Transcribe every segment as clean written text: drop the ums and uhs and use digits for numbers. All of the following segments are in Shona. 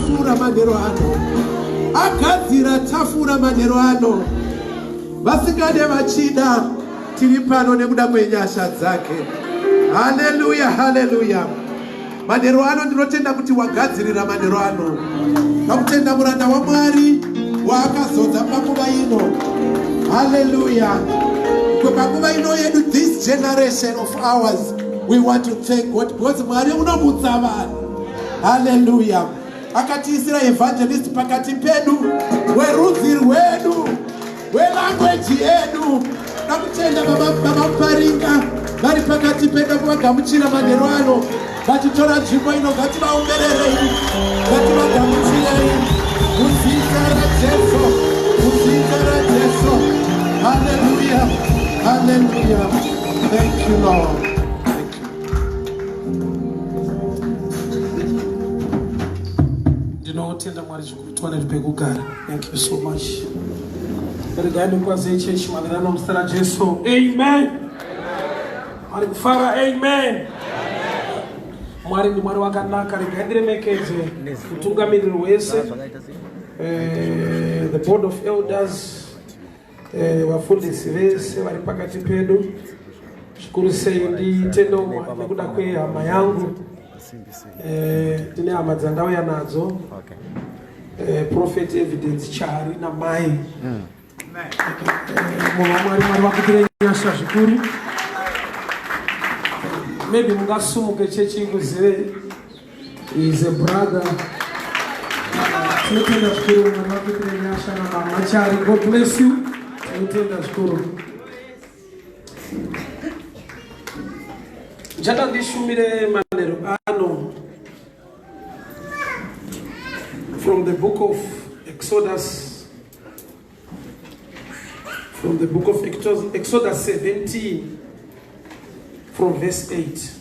tafura manhero ano. Agadzira tafura manhero ano. Vasingade vachida tiri pano nekuda kwenyasha dzake. Haleluya, haleluya. Manhero ano ndinotenda kuti wagadzirira manhero ano. Ndakutenda muranda waMwari waakazodza panguva ino. Haleluya. Panguva ino yedu this generation of ours we want to thank God because Mwari unomutsa vanhu. Haleluya. Akatiisira evangelist pakati pedu werudzi rwedu welanguage yedu. Ndakutenda baba baba Muparinga vari pakati pedu kuvagamuchira manheru ano vachitora nzvimbo ino. Ngativaombererei, ngativagamuchirei muzita raJesu, muzita raJesu. Haleluya, haleluya. Thank you Lord. Thank you. Ndinotenda Mwari zvikuru tiwane pekugara. Thank you so much. Regai ndikwaze chechi maererano muzita raJesu. Amen. Mwari kufara. Amen. Mwari ndi Mwari wakanaka. Regai ndiremekedze mutungamiriri wese, the board of elders, vafundisi vese vari pakati pedu. Zvikuru sei nditendewo Mwari nekuda kwehama yangu. Ndine hama dzandauya nadzo. Prophet Evidence Chari namai. Munhu waMwari, Mwari vakuitire nyasha zvikuru. Maybe mungasumuke chechi ikuzive. He is a brother. Tinotenda zvikuru, Mwari vakuitire nyasha namama Chari. God bless you. Tinotenda zvikuru. Ndichada ndishumire manheru ano from the book of Exodus, from the book of Exodus 17 from verse 8.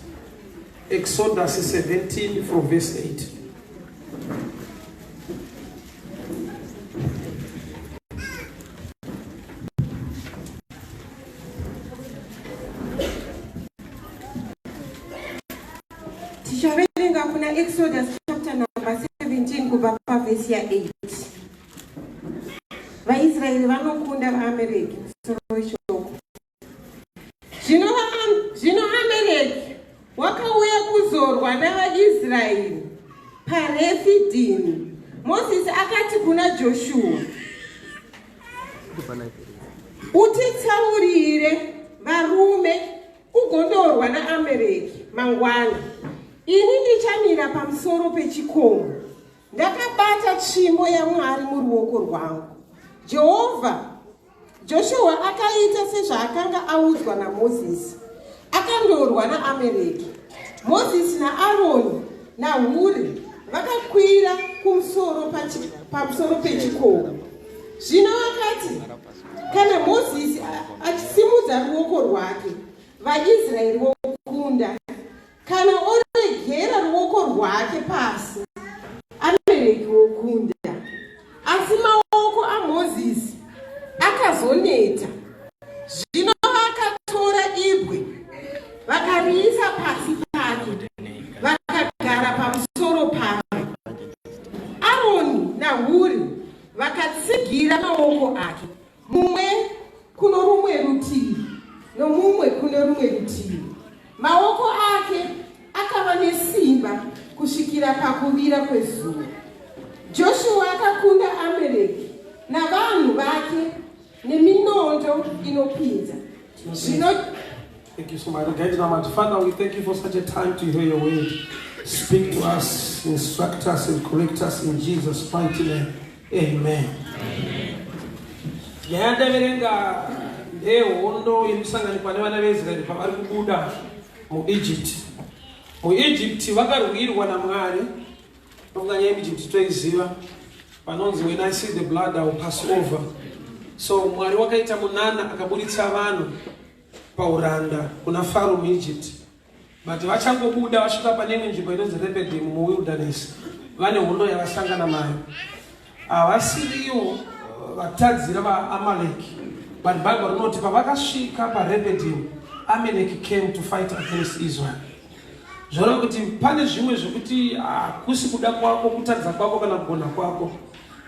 Exodus 17 from verse 8. Tichaverenga kuna Exodus chapter number 17 kubva pavhesi ya8. VaIsraeri vanokunda vaAmereki. Musoro weshoko. Zvino Amereki wakauya kuzorwa navaIsraeri paRefidhimu. Mozisi akati kuna Joshua, utitsaurire varume ugondorwa naAmereki mangwana. Ini ndichamira pamusoro pechikomo ndakabata tsvimbo yaMwari muruoko rwangu. Joshua akaita sezvaakanga audzwa naMozisi, akandorwa naAmereki. Mozisi naAroni naHuri vakakwira kumusoro pamusoro pechikomo. Zvino akati kana Mozisi achisimudza ruoko rwake, vaIsraeri vokunda. Kana oregera ruoko rwake pasi, Amereki wokunda. Asi maoko aMozisi akazoneta. Zvino vakatora ibwe vakariisa pasi pake, vakagara pamusoro paro. Aroni naHuri vakatsigira maoko ake, mumwe kuno rumwe rutivi nomumwe kune rumwe rutivi. Maoko ake akava nesimba kusvikira pakuvira kwezuva. Joshua akakunda Amereki navanhu vake neminondo inopinza. Zvino Thank you so much. Guide Namad. Father, we thank you for such a time to hear your word. Speak to us, instruct us, and correct us in Jesus' mighty name. Amen. Nyaya yandaverenga ndeyehondo yemusanganikwa nevana veIsraeri pavari kubuda muEgypt. MuEgypt vakarwirwa naMwari. Nokuda nyaya yeEgypt toiziva, panonzi when I see the blood I will pass over. So Mwari wakaita munana akaburitsa vanhu pauranda kuna Faro muEgypt. But vachangobuda vasvika pane imwe nzvimbo inonzi Rephidim muwilderness, vane hondo yavasangana nayo. Havasiriwo vatadzira vaAmaleki, but Bible rinoti pavakasvika paRephidim, Amalek came to fight against Israel. Zvoreva kuti pane zvimwe zvekuti hakusi kuda kwako, kutadza kwako kana kugona kwako,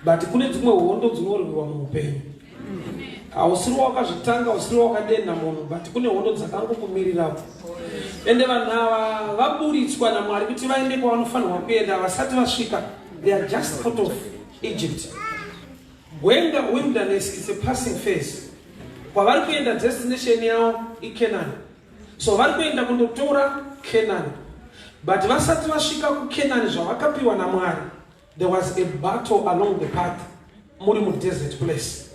but kune dzimwe hondo dzinorwiwa muupenyu. Hausiri wakazvitanga, hausiri wakadenha munhu, but kune hondo dzakangokumirirapo. Ende vanhu ava vaburitswa naMwari kuti vaende kwavanofanirwa kuenda, vasati vasvika, they are just out of Egypt. Gwenga wilderness is a passing phase. Kwavari kuenda destination yavo iCanaan. So vari kuenda kundotora Canaan. But vasati vasvika kuCanaan zvavakapiwa naMwari, there was a battle along the path muri mudesert place.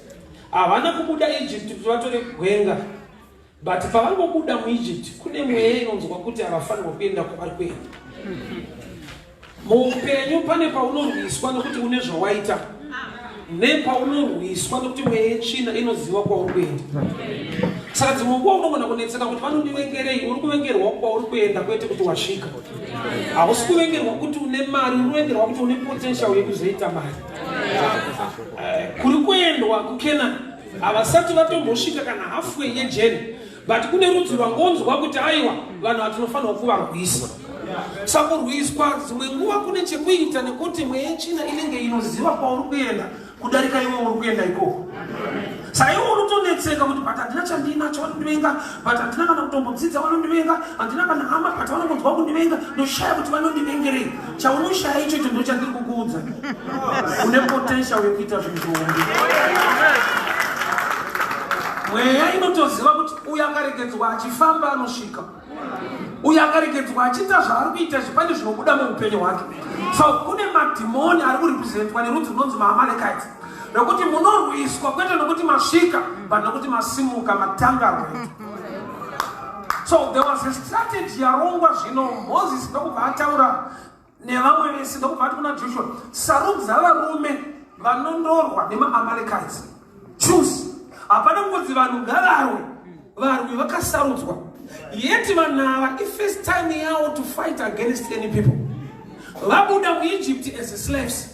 Havana kubuda Egypt kuti vatore gwenga. But pavangobuda muEgypt kune mweya inonzwa kuti havafanirwa kuenda kwavari kuenda. Muupenyu pane paunorwiswa nokuti une zvawaita nepaunorwiswa nokuti mweya yetsvina inoziva kwauri kuenda. Saka dzimwe nguva unogona kunetseka kuti vanondivengerei, uri kuvengerwa kwauri kuenda kwete kuti wasvika. Hausi kuvengerwa kuti une mari, uri kuvengerwa kuti une potential yekuzoita mari. Eh, kuri kuendwa kuKenani havasati vatombosvika kana halfway yejeni but kune rudzi rwangonzwa kuti aiwa vanhu vatinofanirwa kuvarwisa. Saka kurwiswa dzimwe nguva kune chekuita nekuti mweya yetsvina inenge inoziva kwauri kuenda kudarika iwe uri kuenda ikoko. Saka iwe unotonetseka kuti but handina chandiinacho vanondivenga, but handina kana kutombodzidza vanondivenga, handina kana hama but vanongonzwa kundivenga, ndoshaya kuti vanondivengerei. Chaunoshaya ichocho ndochandiri kukuudza. Une potential yekuita zvinhu zvihombe. Mweya inotoziva kuti uyu akaregedzwa achifamba anosvika. Uyu akaregedzwa achiita zvaari kuita izvi pane zvinobuda muupenyu hwake. So kune madhimoni ari kurepresentwa nerudzi runonzi maAmalekites. Nokuti munorwiswa kwete nokuti masvika but nokuti masimuka matanga rwendo. So there was a strategy yarongwa zvino Moses ndokubva ataura nevamwe vese ndokubva ati kuna Joshua, sarudza varume vanondorwa nemaAmalekites. Choose. Hapana kungonzi vanhu ngavarwe, varwi vakasarudzwa. Yet vanhu ava ifirst time yawo to fight against any people. Vabuda muEgypt as slaves.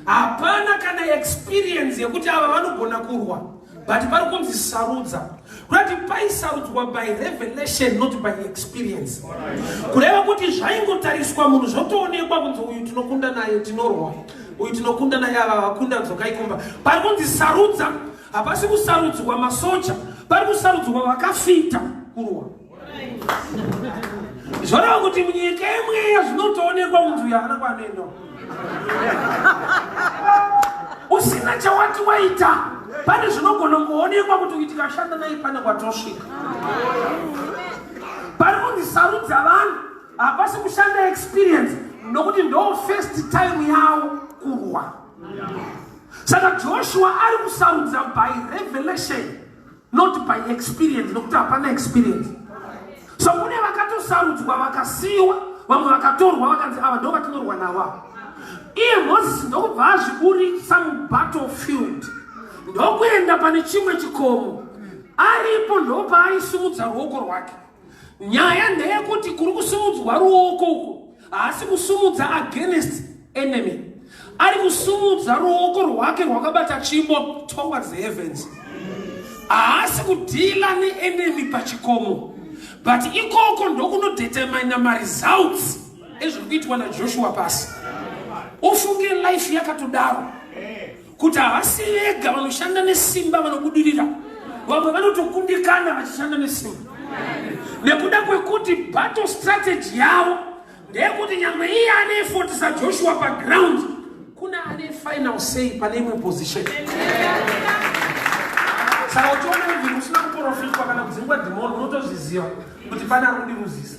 Hapana kana experience yekuti ava vanogona kurwa. But pari kunzi sarudza. Kurati paisarudzwa by revelation not by experience. Kureva kuti zvaingotariswa munhu zvotoonekwa kunzi uyu tinokunda naye tinorwa. Uyu tinokunda naye ava vakunda dzokai kumba. Pari kunzi sarudza, hapasi kusarudzwa masoja, pari kusarudzwa vakafita kurwa. Zvoreva kuti munyika yemweya zvinotoonekwa kunzi uyu haana kwaanoenda. Usina chawati waita, pane zvinogona kuonekwa kuti uyu tikashanda naye pane kwatosvika. Pari kunzi sarudza vanhu, hapasi kushanda experience nokuti ndo first time yawo kurwa. Saka Joshua ari kusarudza by revelation not by experience nokuti hapana experience. So kune vakatosarudzwa vakasiyiwa, vamwe vakatorwa vakanzi ava ndo vatinorwa navo ava. Iye Moses ndokubva azviburitsa mubattlefield ndokuenda pane chimwe chikomo, aripo ndopaaisumudza ruoko rwake. Nyaya ndeyekuti kuri kusimudzwa ruoko uku haasi kusumudza against enemy, ari kusumudza ruoko rwake rwakabata tsvimbo towards the heavens. Haasi kudhila neenemy pachikomo, but ikoko ndokunodetermina maresults ezviri kuitwa naJoshua pasi. Ufunge life yakatodaro kuti havasi vega vanoshanda nesimba vanobudirira, vamwe vanotokundikana vachishanda nesimba nekuda kwekuti battle strategy yavo ndeyekuti nyangwe iye ane effort saJoshua paground, kuna ane final say pane imwe position. Saka uchiona even usina kuprofitwa kana kudzingwa dhimoni, unotozviziva kuti pane ari kundiruzisa.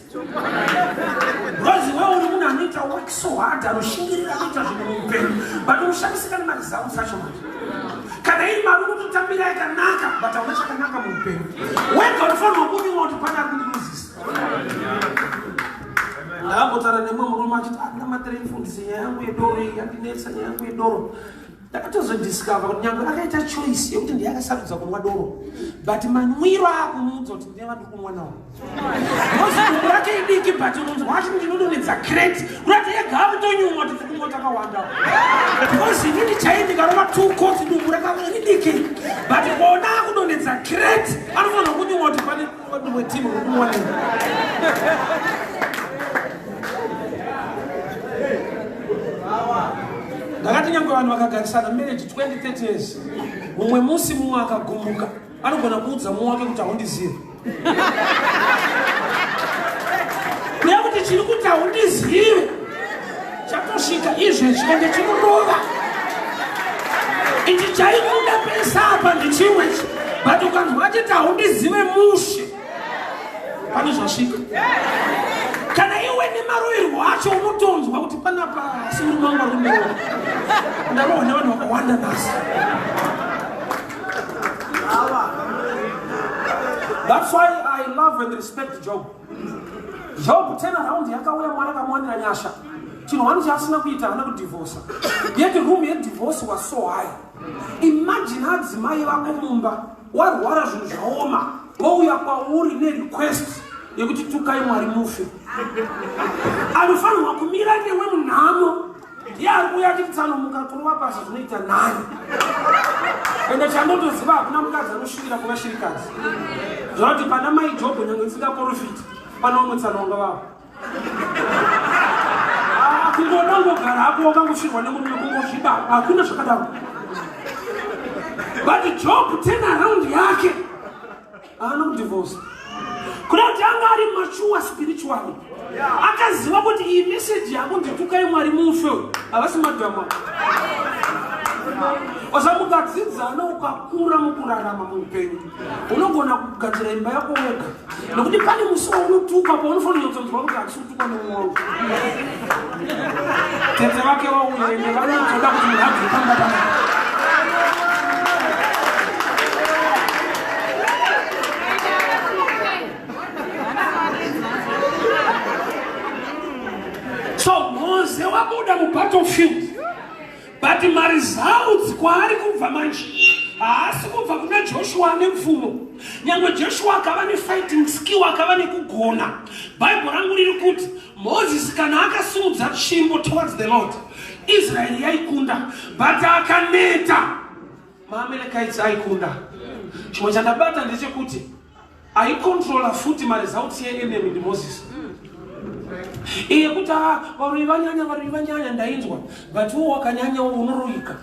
Because iwe uri munhu anoita work so hard, anoshingirira anoita zvinhu muupenyu, but unoshamisika nemaresults acho manje. Kana iri mari unototambira yakanaka, but hauna chakanaka muupenyu. Wega unofanirwa kunyumwa kuti pane ari kundiruzisa. Ndakambotaura nemumwe murume achiti andinamatirei mufundisi, nyaya yangu yedoro iyi yandinetsa, nyaya yangu yedoro. Ndakatozodiscover kuti nyangwe akaita choice yekuti ndiye akasarudza kunwa doro, but manwiro akumuudza kuti ndine vandiri kunwa nawo. Because dumbu rake idiki, but unonzwa achiti ndinodonhedza crate, kurati ega akutonyumwa kuti tiri kunwa takawanda. Because inini chai ndikarova 2 coats dumbu ridiki, but kuona akudonhedza crate anofanira kunyumwa kuti pane rimwe team riri kunwa neni. Ndakati nyangwe vanhu vakagarisana marriage 20 30 years, mumwe musi mumwe akagumuka anogona kuudza mumwe wake kuti haundizive. Kuya kuti chiri kuti haundizive chatosvika izvezvi ende chinorova. Ichi chaikuda pesa apa ndechimwe ichi, but ukanzwa achiti haundizive mushe, pane zvasvika. Kana iwe nemaroirwo acho unotonzwa kuti panapa asi murume wangu ari kundirova, ndarohwa nevanhu vakawanda nhasi. That's why I love and respect Job. Job turn around yakauya, Mwari akamuwanira nyasha. Chinhu wani chaasina kuita, haana kudivorsa. Yet room yedivorce was so high. Imagine adzimai vako mumba warwara, zvinhu zvaoma, vouya kwauri nerequest yekuti tukai Mwari mufe. Anofanirwa kumira newe munhamo ndiye ari kuuya achiti tsano, mukatorova pasi zvinoita nani. Ende chandotoziva, hakuna mukadzi anoshuvira kuva shirikadzi. Zvinoti pana mai Jobho, nyange ndisingaprofiti, pana umwe tsano wanga vavo kungoda ngogara hako wakangosvirwa nemurume, kungozviba, hakuna zvakadaro. But Job turn around yake, haana kudivorce. Kuda kuti anga ari mature spiritually, akaziva kuti iyi meseji yako nditukai Mwari mufe, havasi madhama. Osa mukadzidzana, ukakura mukurarama muupenyu, unogona kugadzira imba yako wega, nekuti pane musi waunotukwa paunofanira kunyatsonzwa kuti handisi kutukwa nemumwe wangu. Tete vake vauya, ende vanotoda kuti munhu abve pamba panapa. So Mose wabuda mubattlefield, but maresults kwaari kubva manje haasi kubva kuna Joshua nemvumo. Nyange Joshua akava nefighting skill, akava nekugona, Bhaibheri rangu riri kuti Moses kana akasimudza tsvimbo towards the Lord, Israeri yaikunda, but akaneta, maAmalekites aikunda. Chimwe chandabata ndechekuti aicontrola futi maresults yeenemy ndiMoses. Iye kuti ah, varoyi vanyanya, varoyi vanyanya, ndainzwa, but uwo wakanyanya unoroyika,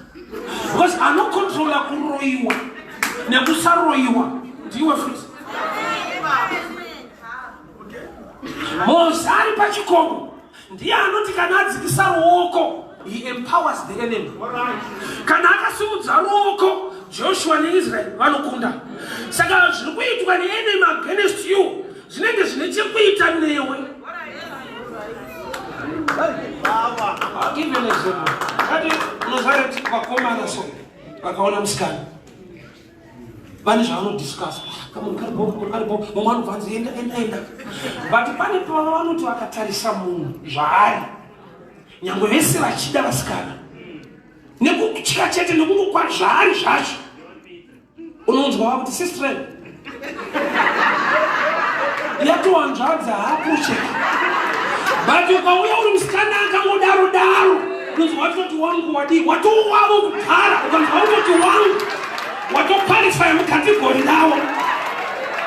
because anocontrola kuroyiwa nekusaroyiwa ndiwe futi. Mose ari pachikomo ndiye anoti kana adzikisa ruoko, he empowers the enemy. Kana akasimudza ruoko, Joshua neIsrael vanokunda. Saka zviri kuitwa neenemy against you zvinenge zvine chekuita newe. I'll give you an example. Kati unoziva kuti vakomana so vakaona musikana, vane zvavanodiscuss, kamunhu karipo, kamunhu karipo, mumwe anobva anzi enda, enda, enda. But pane pava vanoti vakatarisa munhu zvaari, nyange vese vachida vasikana, nekutya chete nekungokwa zvaari zvacho, unonzwa vakuti sister yatowanzvadza hakucheka. But ukauya uri musikana akangodaro daro, unonzwa watoti wangu, wadii, watowavo kudhara. Ukanzwa utoti wangu, watoqualifya mucategory ravo.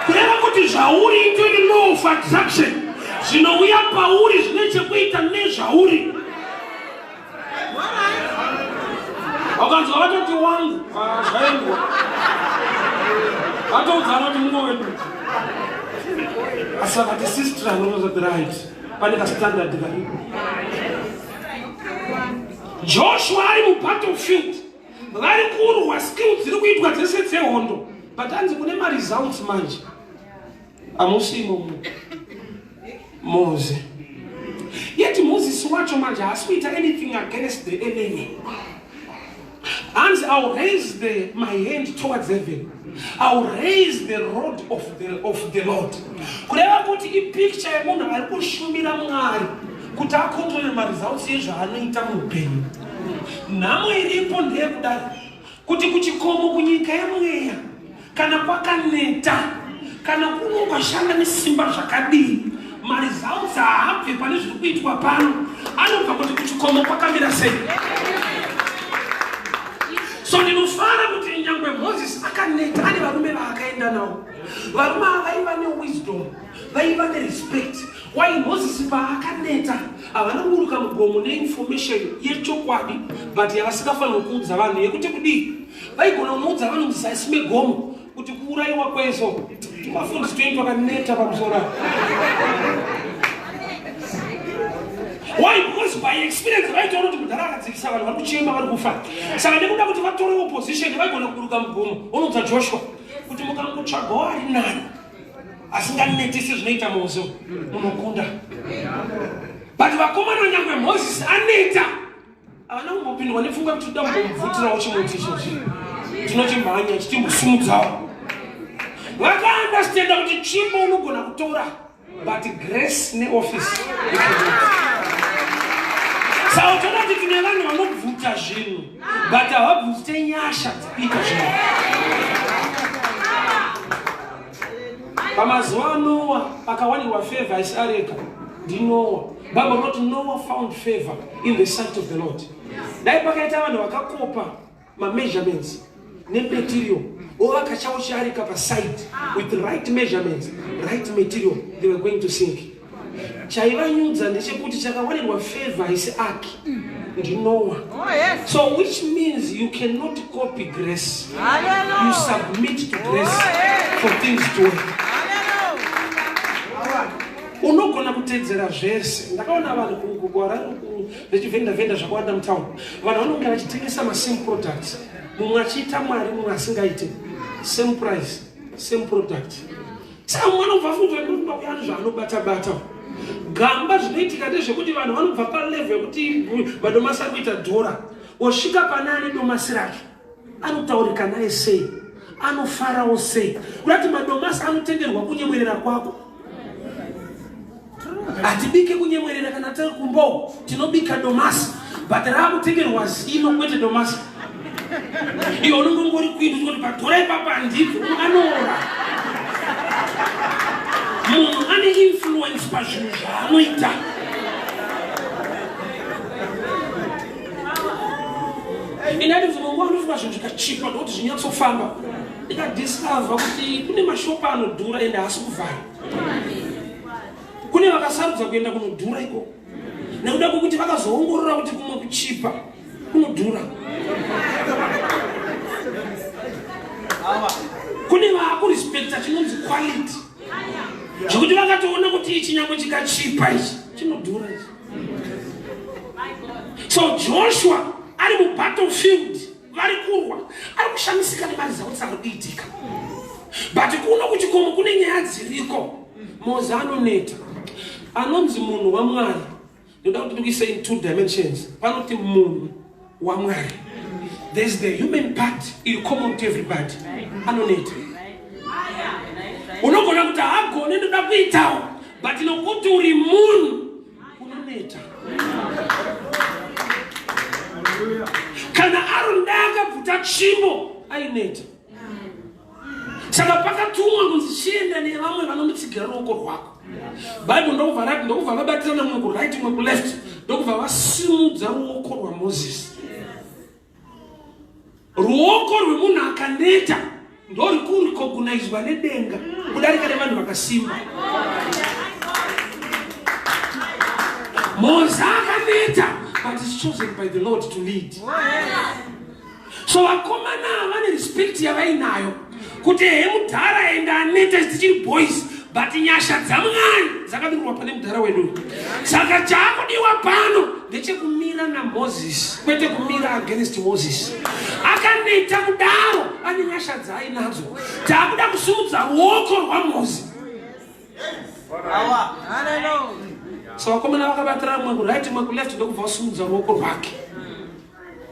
Kureva kuti zvauri itori law of attraction. Zvinouya pauri zvine chekuita nezvauri. Wakanzwa vatoti wangu, zvaendwa, vatoudzana kuti mumwe wedu. Asi vakati sister, unozoti right, pane kastandard karipo. Joshua ari mubattlefield, vari kurwa, skill dziri kuitwa dzese dzehondo, but hanzi kune maresults manje hamusi imomo Mose. Yet Moses wacho manje haasi kuita anything against the enemy. Hanzi, "I will raise my hand towards heaven, I will raise the rod of the Lord." Kureva kuti ipicture yemunhu ari kushumira Mwari kuti acontrole maresults ezvaanoita muupenyu. Nhamo iripo ndeyekudai kuti kuchikomo, kunyika yemweya, kana kwakaneta, kana kuno kwashanda nesimba zvakadii, maresults haabve pane zviri kuitwa pano, anobva kuti kuchikomo kwakamira sei. So ndinofara kuti nyangwe Moses akaneta, ane varume vaakaenda navo. Varume ava vaiva newisdom, vaiva nerespect. Why Moses paakaneta havana kuburuka mugomo neinformation yechokwadi but yavasingafanirwi kuudza vanhu yekuti kudii vaigona kunoudza vanhu muzasi megomo kuti kuurayiwa kweso tumafundisi twenyu twakaneta pamusoro apa. Why? Because by experience vaitoona kuti mudhara akadzikisa vanhu vari kuchema vari kufa. Saka nekuda kuti vatore opposition vaigona kuburuka mugomo vonoudza Joshua kuti mukangotsvagawo ari nani asinganetisi zvinoita Mose munokunda. But vakomana nyangwe Moses aneta havana kumbopindwa nepfungwa kuti toda kumbomubvutirawo chimuti ichochi tinochimhanya chitimbosimudzawo. Vakaandastenda kuti tsvimbo unogona kutora but grace neoffice saka utoona kuti tine vanhu vanobvuta zvinhu but havabvute nyasha dzekuita zvinhu pamazuva anowa akawanirwa favor asi areka ndinowa bible rinoti noah found favor in the sight of the lord dai pakaita vanhu vakakopa mameasurements nematerial vovaka chavo chiarika paside with right measurements right material they were going to sink chaivanyudza ndechekuti chakawanirwa favor haisi aki ndinowa oh, yes. so which means you cannot copy grace you submit to grace oh, yes. for things to work unogona kutedzera zvese ndakaona vanhu kugwara vechivhenda vhenda zvakawanda mutown vanhu vanonge vachitengesa masame products mumwe achiita mari mumwe asingaite same price same product saka mumwe anobva afunga kuti ani zvaanobata bata gamba zvinoitika ndezvekuti vanhu vanobva palevel yekuti vadomasi ari kuita dhora osvika pane ane domasi rake anotaurika naye sei anofarawo sei kurati madomasi anotenderwa kunyemwerera kwako hatibike kunyemwerera kana tiri kumbo tinobika domasi but raakutengerwa zino kwete domasi iwe unongongori kuindu kuti padhora ipapa handibvi anoora munhu ane influence pazvinhu zvaanoita ini ati dzimwe nguva unofunga zvinhu zvikachipa ndokuti zvinyatsofamba ndikadiscover kuti kune mashopa anodhura ende haasi kuvhara kune vakasarudza kuenda kunodhura ikoko nekuda kwekuti vakazoongorora kuti kumwe kuchipa kunodhura kune vaakurespekta chinonzi quality zvekuti vakatoona kuti ichi nyangwe chikachipa ichi chinodhura ichi so joshua ari mubattlefield vari kurwa ari kushamisika nemaresults ari kuitika but kuno kuchikomo kune nyaya dziriko mozi anoneta anonzi munhu wamwari ndoda kuti ndikuise in two dimensions panoti munhu wamwari there's the human part iri common to everybody anoneta unogona kuti haagone ndoda kuitawo but nokuti uri munhu unoneta kana aroni dai akabvuta tsvimbo aineta saka pakatumwa kunzi chienda nevamwe vanomutsigira ruoko rwako bible ndokubva rati ndokubva vabatirana mumwe kuright mumwe kuleft ndokubva vasimudza ruoko rwamozisi Ruoko rwemunhu akaneta ndorikurecognizwa nedenga kudarika nevanhu vakasimba. Moza akaneta but is chosen by the Lord to lead. So vakomana vane respect yavainayo kuti he mudhara enda aneta tichiri boys but nyasha dzamwari dzakadururwa pane mudhara wedu saka chaakudiwa pano ndechekumira namozisi kwete kumira against moses akaneta kudaro ane nyasha dzaainadzo taakuda kusimudza ruoko rwamozi so vakomana vakabatira mwe kuright mwe kuleft ndokubva vasimudza ruoko rwake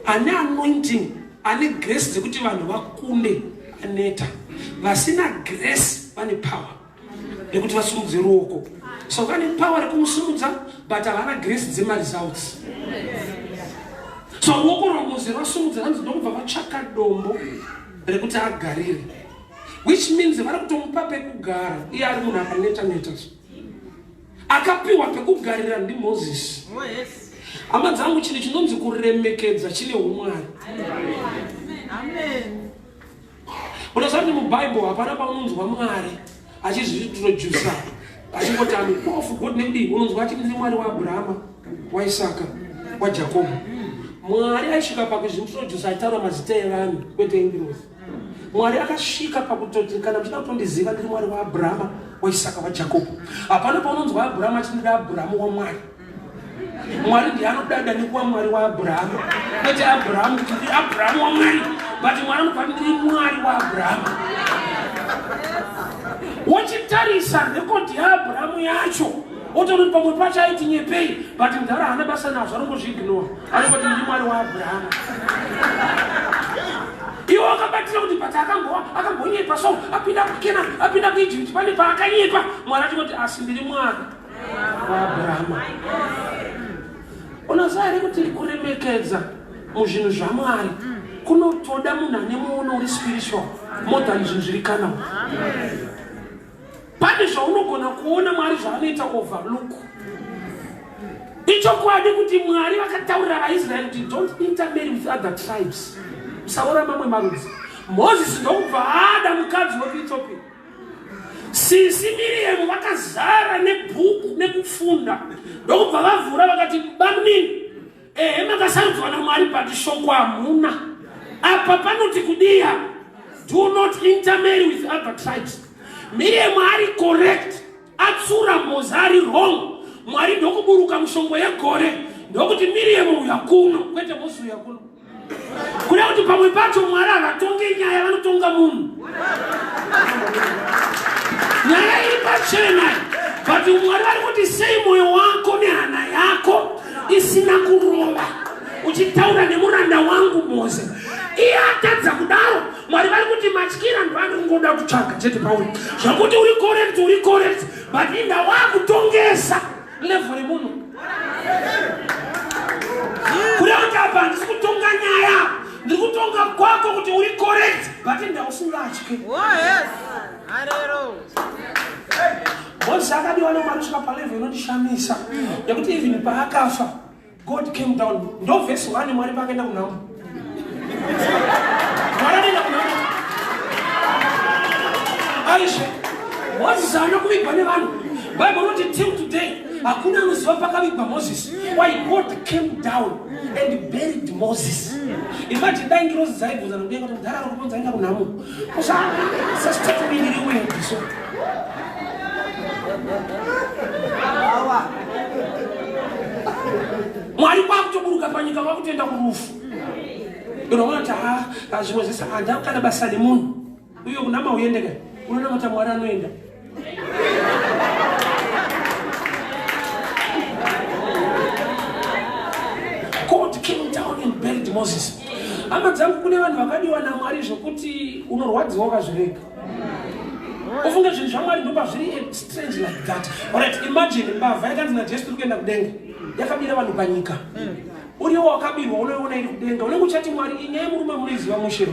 ane anointing ane grace dzekuti vanhu vakunde aneta vasina grace vane power yekuti vasimudze ruoko so vane power rekumusimudza but havana grace dzemaresults so ruoko rwamuzi rwasimudza vanzi ndokubva vatsvaka dombo rekuti agarire which means vari kutomupa pekugara iye ari munhu akaneta neta so akapiwa pekugarira ndimozisi oh, hama dzangu chinhu chinonzi kuremekedza chine umwari unoziva kuti mubhaibheri hapana paunonzwa mwari achizviintrodusa Achingoti I'm powerful God nekudii unonzwa achiti ndiri Mwari waAbrahama, waIsaka, waJakobho. Mwari aisvika pakuzviintroduce achitaura mazita evanhu kwete engirozi. Mwari akasvika pakutoti kana muchida kutondiziva ndiri Mwari waAbrahama, waIsaka, waJakobho. Hapana paunonzwa Abrahama achiti ndiri Abrahamu waMwari. Mwari ndiye anodada nekuva Mwari waAbrahama, kwete Abrahamu kuti ndiri Abrahamu waMwari, but Mwari anobva ndiri Mwari waAbrahama. Wochitarisa rekodhi yaAbrahamu yacho wotoona kuti pamwe pacho aiti nyepei, but mudhara haana basa nazvo, anongozviignore, anongoti ndiri Mwari waAbrahama. Iwe wakabatira kuti but akambonyepa so apinda kuKenani, apinda kuEgypt, pane paakanyepa, Mwari achingoti asi ndiri Mwari waAbrahama. Unoziva here kuti kuremekedza muzvinhu zvaMwari kunotoda munhu ane muono uri spiritual more than zvinhu zviri kana. Pane zvaunogona kuona Mwari zvaanoita overlook. Ichokwadi kuti Mwari vakataurira vaIsraeri kuti don't intermarry with other tribes, musaora mamwe marudzi. Mozisi ndokubva ada mukadzi wekuEthiopia. Sisi Miriam vakazara nebhuku nekufunda ndokubva vavhura vakati bamunini, ehe makasarudzwa naMwari but shoko hamuna. Apa panoti kudiya do not intermarry with other tribes. Miriam ari correct, atsura Mose ari wrong. Mwari ndokuburuka mushongo yegore ndokuti Miriam uya kuno, kwete Mose uya kuno. Kuda kuti pamwe pacho Mwari havatonge nyaya, vanotonga munhu. Nyaya iri pachena, but Mwari vari kuti sei mwoyo wako nehana yako isina kurova uchitaura nemuranda wangu Mose. Iye atadza kudaro, Mwari vari kuti matyira ndoanongoda kutsvaga chete pauri, zvakuti uri correct, uri correct, but inda wakutongesa level remunhu. Kuda kuti apa handisi kutonga nyaya, ndiri kutonga kwako kuti uri correct, but inda usingatye. Moses akadiwa naMwari kusvika palevel inondishamisa yekuti even paakafa God came down. Ndo verse 1 Mwari paakaenda kunhamo. Mwari anoenda kunhamo. Aisha, Moses haana kuvigwa nevanhu. Bible inoti till today hakuna anoziva pakavigwa Moses. Why God came down and buried Moses. Imagine dai ngirozi dzaibvunza nokudenga kuti mudhara ari kuponza aenda kunhamo. Usasitatomiri wendi so. Mwari kwakutoburuka panyika kwakutoenda kurufu. Unoona kuti ha zvimwe zvese handina kana basa nemunhu. Uyo kunama uende ka. Unonamata Mwari anoenda. God came down and buried Moses. Hama dzangu, kune vanhu vakadiwa naMwari zvokuti unorwadziwa ukazvirega. Ufunge zvinhu zvaMwari ndopa zviri strange like that. Alright, imagine mbavha yakanzi naJesu tiri kuenda kudenga. Yakabira vanhu panyika. Uriwo wakabirwa unoiona iri kudenga. Unenge uchati Mwari inyaya yemurume munoiziva mushe.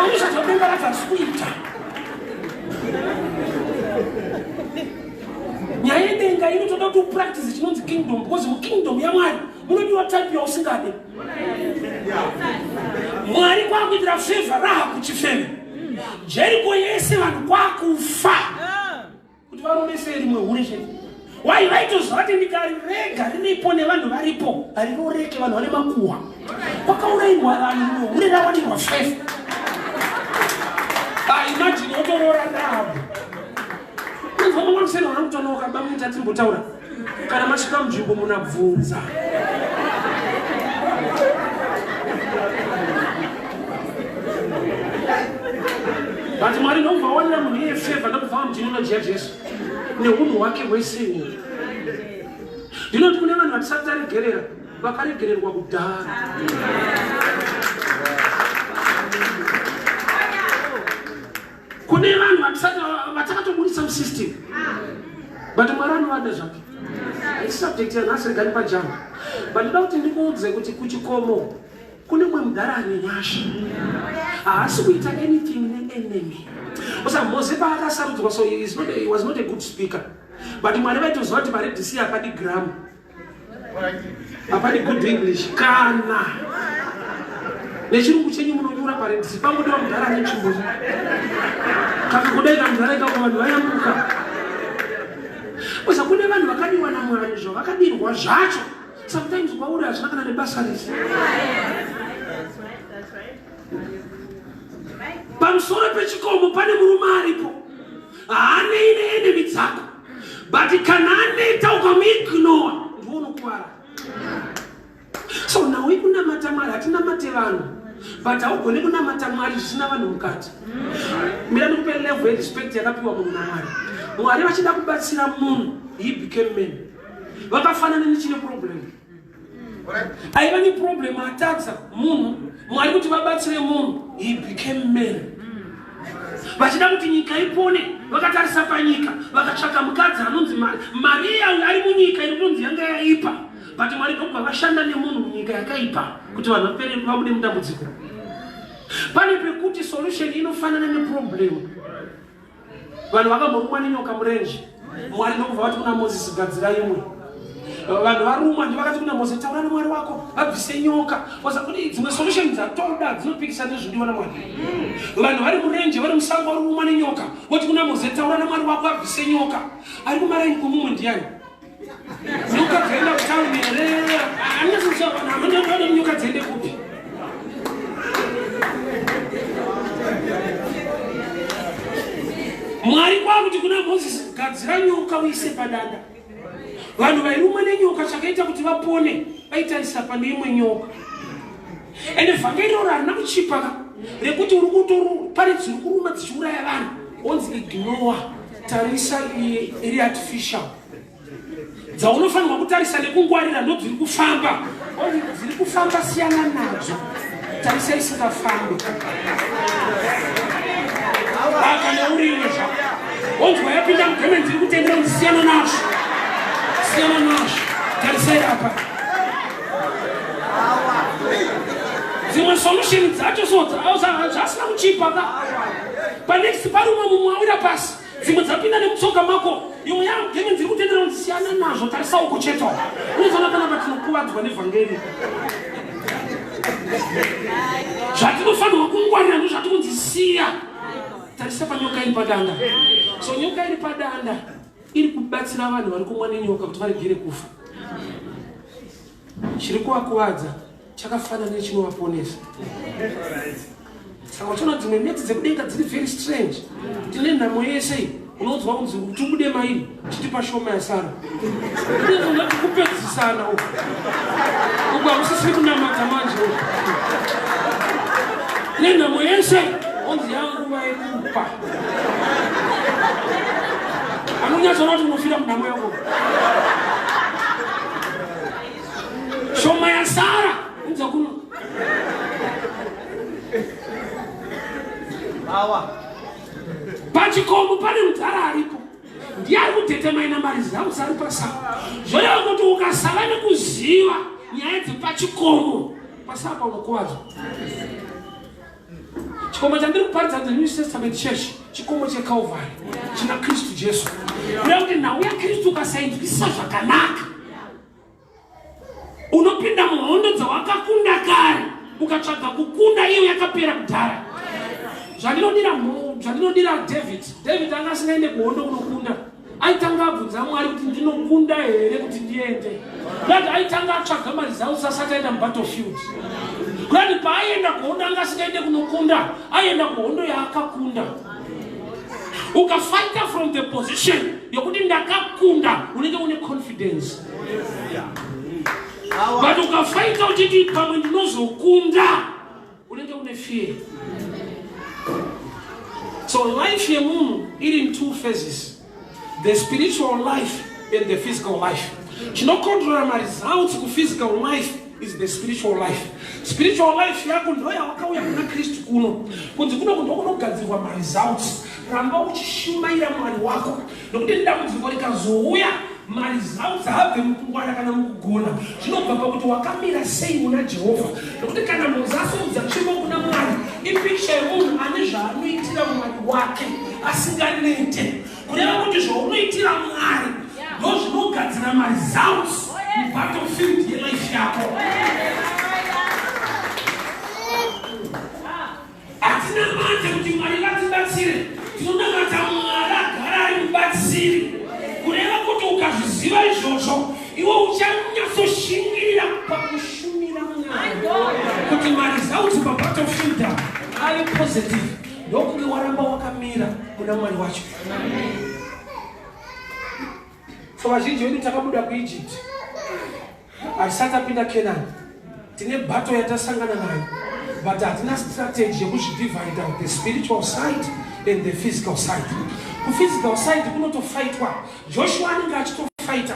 Unozoziva denga racho harisi kuita. Nyaya yedenga inotoda kuti upractice chinonzi kingdom, because mukingdom yaMwari munodiwa type yausingade. Mwari kwakuitira favor Rahabu chifeve. Jericho yese vanhu kwakufa kuti varomese rimwe hure chete. Why vaitoziva kuti ndikarirega riripo nevanhu varipo hariroreke, vanhu vane makuhwa. Kwakaurayiwa vanhu rimwe hure rawanirwa favor. Imagine wotoroora Rahabu. Unzwa mangwana kuseni wanakutonoka bamuita timbotaura. Kana masvika munzvimbo munabvunza. But Mwari ndobva wawanira munhu iye favor, ndobva wamugenealogy yaJesu neunhu hwake hwese ihwohwo. Ndinoti kune vanhu vatisati taregerera, vakaregererwa kudhara. Kune vanhu vatisati vatakatoburitsa musystem, but Mwari anovada zvake. Isubject yanhasi, regani pajamba. But ndoda kuti ndikuudze kuti kuchikomo kune mumwe mudhara ane nyasha, haasi kuita anything neenemy. Usa Mose paakasarudzwa, so he, is not a, he was not a good speaker, but Mwari vaitoziva kuti paRed Sea hapadi grammar, hapadi good English, kana nechirungu chenyu munonyora paRed Sea. Pangodiwa mudhara ane tsvimbo kana kudai kamudhara ikako vanhu vayambuka. Kuza kune vanhu vakadiwa naMwari zvavakadirwa zvacho sometimes kwauri hazvina kana nebasa rese. Pamusoro pechikomo pane murume aripo haanei neenemi dzako but kana aneta ukamuignore ndiwo unokuvara. So nhau yekunamata Mwari hatinamate vanhu but haugone kunamata Mwari zvisina vanhu mukati. Mira ndikupe level yerespect yakapiwa munhu naMwari. Mwari vachida kubatsira munhu he became man. Vakafanana nechine problem. Aiva neproblem atadza munhu Mwari kuti vabatsire munhu he became man. Vachida kuti nyika ipone vakatarisa panyika vakatsvaka mukadzi anonzi Mari. Maria uyo ari munyika iri kunonzi yanga yaipa but Mwari ndokubva vashanda nemunhu munyika yakaipa kuti vanhu vapere vabude mudambudziko. Pane pekuti solution inofanana neproblem. Vanhu vakamborumwa nenyoka murenje, Mwari ndokubva vati kuna Mozisi, gadzira imwe. Vanhu varumwa ndi vakati kuna Mozisi, taura naMwari wako vabvise nyoka. Oza kuti dzimwe solution dzatoda dzinopikisa nezvinodiwa naMwari. Vanhu vari murenje vari musango vari kurumwa nenyoka, voti kuna Mozisi, taura naMwari wako abvise nyoka. Ari kumaraini kwemumwe ndiani? Nyoka dzaenda kutauni here? Anonyatsoziva nyoka dziende kupi? Mwari kwakuti kuna Moses, gadzira nyoka uise padanda. Vanhu vairumwa nenyoka chakaita kuti vapone vaitarisa pane imwe nyoka. Ende vhangeri iroro harina kuchipa ka rekuti uri kutoru pane dziri kuruma dzichiuraya vanhu onzi ignore tarisa iri artificial dzaunofanirwa kutarisa nekungwarira ndodziri kufamba dziri kufamba siyana nadzo tarisa isingafambi akana uriwe zva onzwa yapinda mugemenzi iri kutendera kuti siyana nazvo siyana nazvo tarisai apa dzimwe solution dzacho so zvasina kuchipa ka panext pari umwe mumwe awira pasi dzimwe dzapinda nemutsoka mako imwe yageme dziri kutendera kuti siyana nazvo tarisa uko chete unozoona panapa tinokuvadzwa nevhangeri zvatinofanirwa kungwarira ndo zvatikunzi siya tarisa panyoka iri padanda so nyoka iri padanda iri kubatsira vanhu vari kumwa nenyoka kuti varegere kufa Chiri kuvakuvadza chakafanana nechinovaponesa. Saka uchiona dzimwe netsi dzekudenga dziri very strange. Tine nhamo yese iyi unonzwa kunzi kuti ubude mairi chitipa shoma yasara. Unonzwa kuti kupedzisana uku. Uku hakusisiri kunamata manje uku. Nenhamo yese onzi yanguva yekupa. Anonyatsoona kuti unofira munhamo yako. Shoma yasara unza kuno. Awa. Pachikomo pane mudhara aripo. Ndiye ari kudetermina mari dzangu dzari pasapa. Zvoreva kuti ukasava nekuziva nyaya dzepachikomo pasapa unokuvadzwa. Chikomo chandiri kuparidza the New Testament Church, chikomo cheCalvary china Kristu Jesu. Kureva kuti nhau yaKristu ukasainzwisisa zvakanaka unopinda muhondo dzawakakunda kare ukatsvaga kukunda iyo yakapera kudhara. Zvandinodira zvandinodira David, David anga asingaende kuhondo kunokunda aitanga abvunza Mwari kuti ndinokunda here kuti ndiende. Kudati aitanga atsvaga maresults asati aenda mubattlefield. Kudati paaienda kuhondo anga asingaende kunokunda, aienda kuhondo yaakakunda. Ukafighta from the position yokuti ndakakunda, unenge une confidence. But ukafighta uchiti pamwe ndinozokunda, unenge une fear. So life yemunhu iri in two phases, the spiritual life and the physical life. Chinokontrora maresults kuphysical life is the spiritual life. Spiritual life yako ndo yawakauya kuna Kristu kuno, kunzi kuno ndo kunogadzirwa maresults. Ramba uchishumaira Mwari wako, nokuti dambudziko rikazouya maresults haabve mukungwara kana mukugona, zvinobva pakuti wakamira sei muna Jehovha. Nokuti kana Mozisi asimudza tsvimbo kuna Mwari, ipikicha yemunhu ane zvaanoitira Mwari wake asinganete. Kureva kuti zvaunoitira Mwari ndozvinogadzira maresults mubattlefield yelife yako. Hatinamate kuti Mwari vatibatsire, tinonamata Mwari agara ari mubatsiri. Kureva kuti wave positive ndokunge waramba wakamira muna Mwari wacho. So vazhinji vedu takabuda kuEgypt hatisati tapinda Canaan, tine battle yatasangana nayo, but hatina strategy yekuzvidivida the spiritual side and the physical side. Kuphysical side kunotofaitwa. Joshua anenge achitofaita,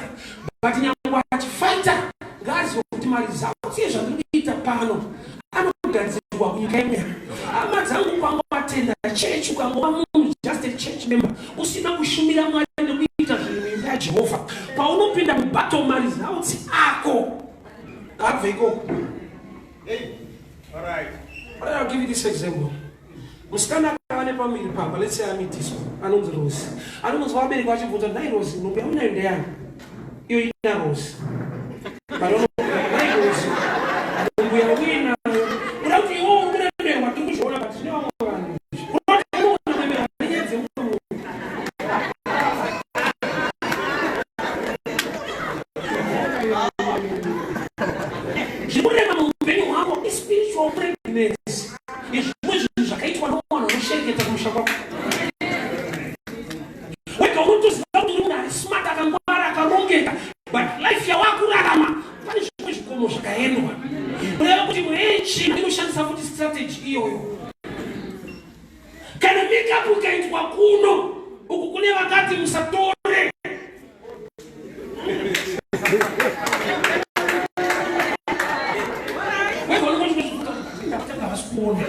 but nyangwe achifaita, ngaazive kuti maresults ezvandiri kuita pano anogadzirwa kunyika yemweya. Hama dzangu, kwangoatenda chechi, ukangova munhu just a church member usina kushumira Mwari nekuita zvinhu muimba yaJehovha, paunopinda mubattle, maresults ako abve ikoko. But I'll give you this example. Musikana akava nepamuviri pamba, let's say amitiswa, anonzi Rose. Anonzwa vabereki vachibvunza, "Nhai Rose, nhumbu yaunayo ndeyani?" Iyo ina Rose. "Nhai Rose, nhumbu yauinayo, uda kuti iwo uri kuremerwa, tiri kuzviona, but zvine vamwe vanhu unoti unoremerwa nenyaya dzemumwe munhu." Zviri kurema muupenyu hwako ispiritual pregnancy yezvimwe zvinhu zvakaitwa nomunhu unoshereketa kumusha kwako. Wega unotoziva kuti uri munhu ari smart, akangwara, akarongeka, but life yawakurarama pane zvimwe zvikomo zvakaendwa. Kureva kuti mweya inoshandisa futi strategy iyoyo. Kana makeup ikaitwa kuno uku, kune vakati musatore. Wega unongoti havasi kuona.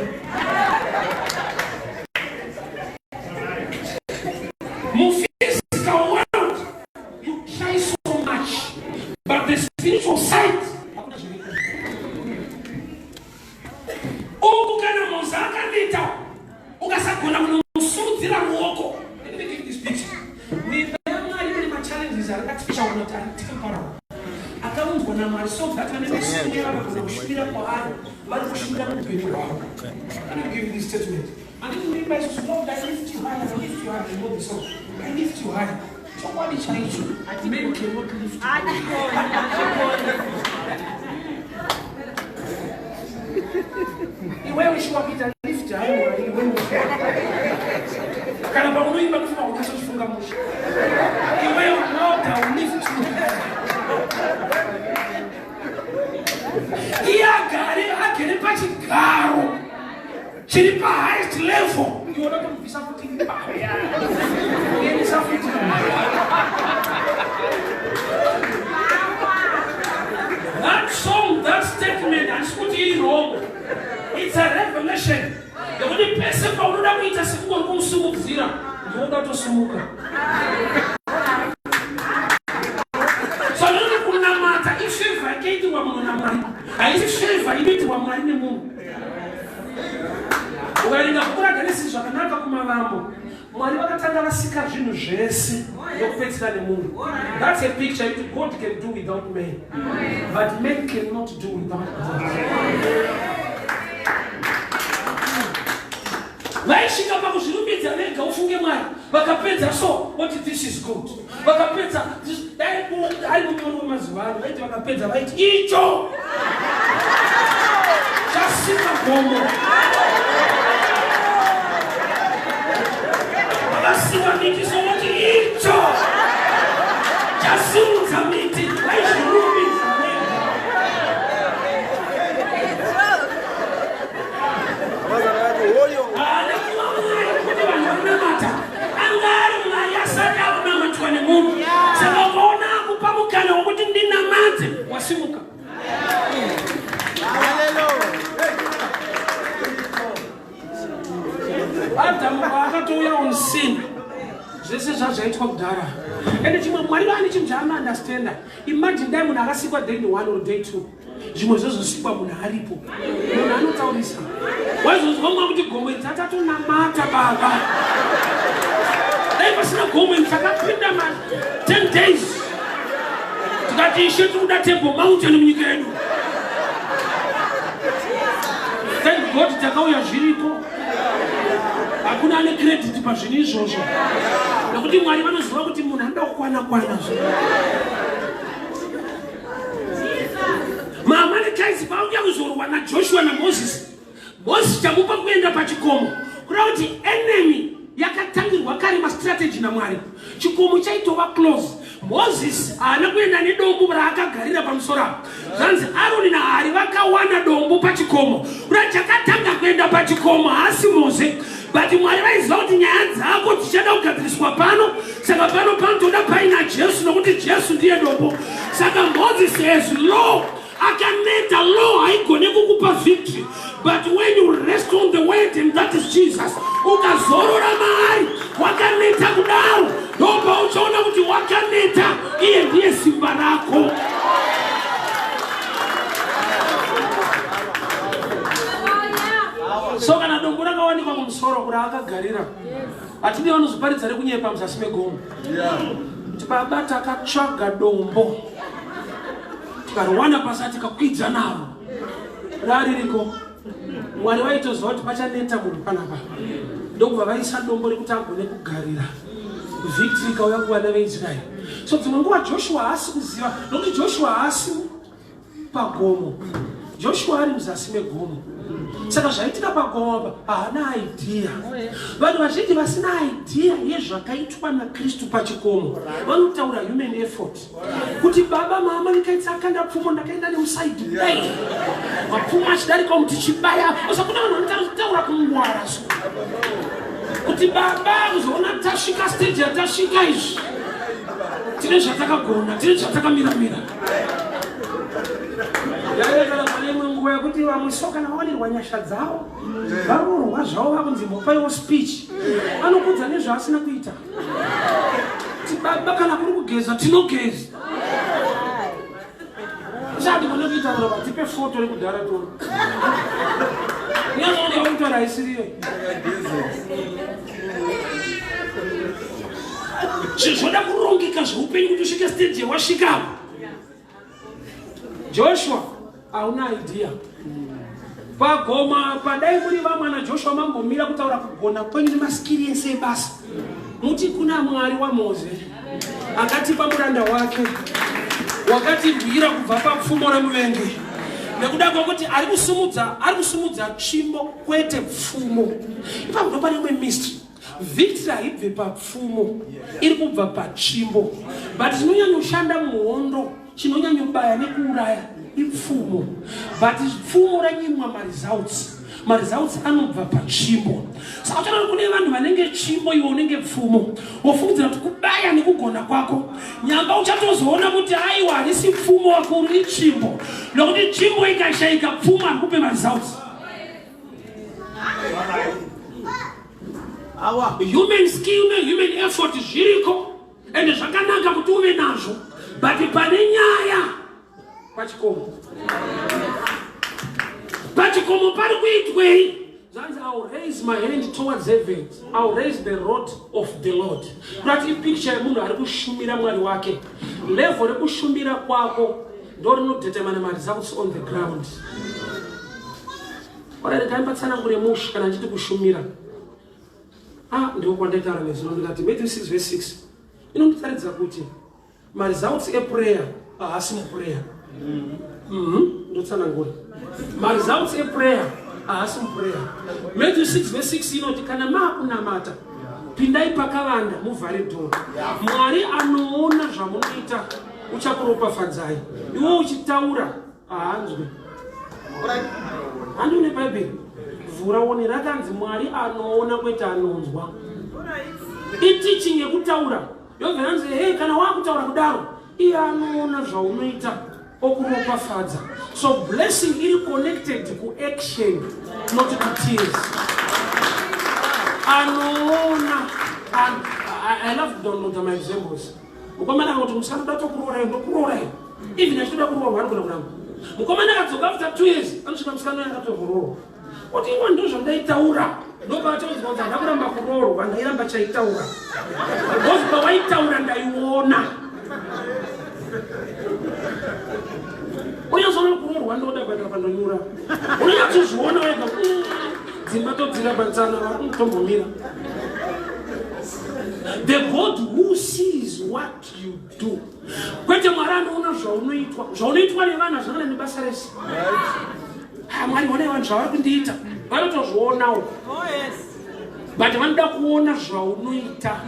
Muphysical world you try so much, but the spiritual side hakuna zviriko uku. Kana Moza akaneta, ukasagona kunomusimudzira ruoko. Let me give this picture. Muimba yaMwari mune machallenges ari artificial, kuti ari temporal, akaunzwa naMwari so that vane vasimira vagona kushumira kwaari, vari kushumira muupenyu hwavo. Let me give you this statement. Handiti muimba isusu, "Lord, I lift you high, I lift you high." You know the song, "I lift you high." Chokwadi chaicho, men cannot lift you. Iwewe shuwa kuita lift high Mwari, iwewe kana paunoimba kufunga unyasochifunga musha iwewe, "Lord, I will lift you." Iye agare agere pachigaro chiri pahighest level, iwe unotomubvisa futi, kuendesa futi. That song, that statement, handisi kuti iri wrong. It's a revelation yekuti pese paunoda kuita sekungori kumusimudzira, ndinoda tosimuka. So ndinoti kunamata ifavor yakaitirwa munhu naMwari, haisi favor inoitirwa Mwari nemunhu. Ukaverenga bhuku raGenesis zvakanaka, kumavambo Mwari vakatanga vasika zvinhu zvese nokupedzisira nemunhu. That's a picture yekuti God can do without man, but man cannot do without God. Vaisvika pakuzvirumbidza vega, ufunge Mwari vakapedza so voti, "This is good." Vakapedza, dai ari munyori wemazuva ano, vaiti vakapedza vaiti, "Icho chasika gomo." Vakasika miti, so voti, "Icho chasimudza miti." Vaizvirumbidza vega. Haana kuva Mwari kuti vanhu vanamata, anga ari Mwari asati akunamatwa nemunhu. Saka ukaona akupa mukana wekuti ndinamate, wasimuka. Adamu paakatouya on scene, zvese zvazvaitwa kudhara. Ende chimwe, Mwari vaane chinhu chaanoundestanda. Imagine dai munhu akasikwa day one or day two, zvimwe zvozosikwa munhu aripo. Munhu anotaurisa, waizonzwa mwa kuti gomo iri tatatonamata baba, dai pasina gomo iri takapinda ma 10 days tikati, "Ishe, tiri kuda Table Mountain munyika yedu." Thank God takauya zviriko, hakuna ane credit pazvinhu izvozvo, nekuti Mwari vanoziva kuti munhu anoda kukwana kwana. Zvo maAmalekites vauya kuzorwa naJoshua naMozisi. Mozisi chamupa kuenda pachikomo kureva kuti enemy yakatangirwa kare mastrategy naMwari. Chikomo chaitova close. Mozisi haana kuenda nedombo raakagarira pamusoro apa. Zvanzi Aroni naHari vakawana dombo pachikomo. Kureva chakatanga kuenda pachikomo haasi Moze. But Mwari vaiziva kuti nyaya dzako dzichada kugadziriswa pano, saka pano panotoda paina Jesu nokuti Jesu ndiye dombo. Saka Moses has law akaneta law haigone kukupa victory but when you rest on the word and that is Jesus, ukazorora maari wakaneta kudaro ndopauchaona kuti wakaneta iye ndiye simba rako. So kana dombo rakawanikwa kumusoro kura akagarira hatidi vanozoparidza rekunyepa muzasi megomo kuti baba takatsvaga dombo tikariwana pasi tikakwidza naro raririko Mwari vaitoziva kuti pachaneta munhu panapa ndokubva vaisa dombo rekuti agone kugarira victory ikauya kuvana veIsraeri. So dzimwe nguva Joshua haasi kuziva nokuti Joshua haasi pagomo, Joshua ari muzasi megomo. Saka zvaitika pagomo apa haana idea. Vanhu vazhinji vasina idea yezvakaitwa naKristu pachikomo vanotaura human effort. Kuti baba mama ndikaitsa akanda pfumo ndakaenda nemusaidi kudai mapfumo achidarika umu tichibaya osa kuna vanhu vanotaura kungwara so kuti baba kuzoona tasvika stage yatasvika izvi tine zvatakagona tine zvatakamiramira yarekana pane imwe nguva yekuti vamwe so kana vawanirwa nyasha dzavo varoorwa zvavo vakunzi mbopaiwo speech anokudza nezvaasina kuita Baba kana kuri kugeza tinogeza. Chati kune kuita roba tipe foto rekudhara toona. Nyazoona yautaura haisiriyo. Zvoda kurongeka zveupenyu kuti usvike stage yawasvika apo. Joshua hauna idea. Pagoma apa dai muri vamwe ana Joshua mambomira kutaura kugona kwenyu nemaskiri ese ebasa. Muti kuna Mwari waMoze akatipa muranda wake wakatirwira kubva papfumo remuvengi nekuda kwekuti ari kusumudza ari kusumudza tsvimbo kwete pfumo. Ipapo ndopane imwe mystery. Victory haibve papfumo, iri kubva patsvimbo. But chinonyanyoshanda muhondo, chinonyanyobaya nekuuraya ipfumo. But pfumo ranyimwa maresults, maresults anobva patsvimbo. Saka uchaona kune vanhu vanenge tsvimbo, iwe unenge pfumo, wofungidzira kuti kubaya nekugona kwako nyamba uchatozoona kuti aiwa harisi pfumo wakuru itsvimbo, nokuti tsvimbo ikashaika pfumo harikupe maresults. Human skill nehuman effort zviriko ende zvakanaka kuti uve nazvo but pane nyaya pachikomo pachikomo pari kuitwei zvanzi ill raise my hand towards heaven ill raise the rod of the lord kurati ipicture yemunhu ari kushumira mwari wake level rekushumira kwako ndo rinodetermine maresults on the ground Ora regai patsanangure mushe kana ndichiti kushumira. Ah, ndiko kwandaitaura nezuro ndikati Matthew 6 verse 6 inonditaridza kuti maresults eprayer haasi muprayer. Mhm, ndotsanangura. Maresults eprayer haasi muprayer. Matthew 6 verse 6 inoti kana maakunamata pindai pakavanda muvhare dhoo. Mwari anoona zvamunoita uchakuropafadzai. Iwe uchitaura haanzwe handi une bhaibheri vhura one rakanzi mwari anoona kwete anonzwa iteaching yekutaura yobva yanzi hei kana wakutaura kudaro iye anoona zvaunoita okuropafadza so blessing iri connected kuaction not to tears anoona I love kudownloada my examples Mukomana akati musikana uda tokuroora iyo ndokuroora iyo. Even achitoda kuroorwa anogona kuramba. Mukomana akadzoka after 2 years anosvika musikana uyo akatoroorwa. Oti iwa ndozvandaitaura. Ndopaachaudzwa kuti handina kuramba kuroorwa ndairamba chaitaura. Because pawaitaura ndaiona. Unyazoona kuroorwa ndoda but apa ndonyura. Unyatsozviona wega. Dzimba todzira patsana tombomira. The God who sees what you do. Kwete Mwari anoona zvaunoitwa. Zvaunoitwa nevanhu hazvina nebasa rese. Ah, Mwari honai vanhu zvavari kundiita. Vanotozviona uko. Oh, yes. But vanoda kuona zvaunoita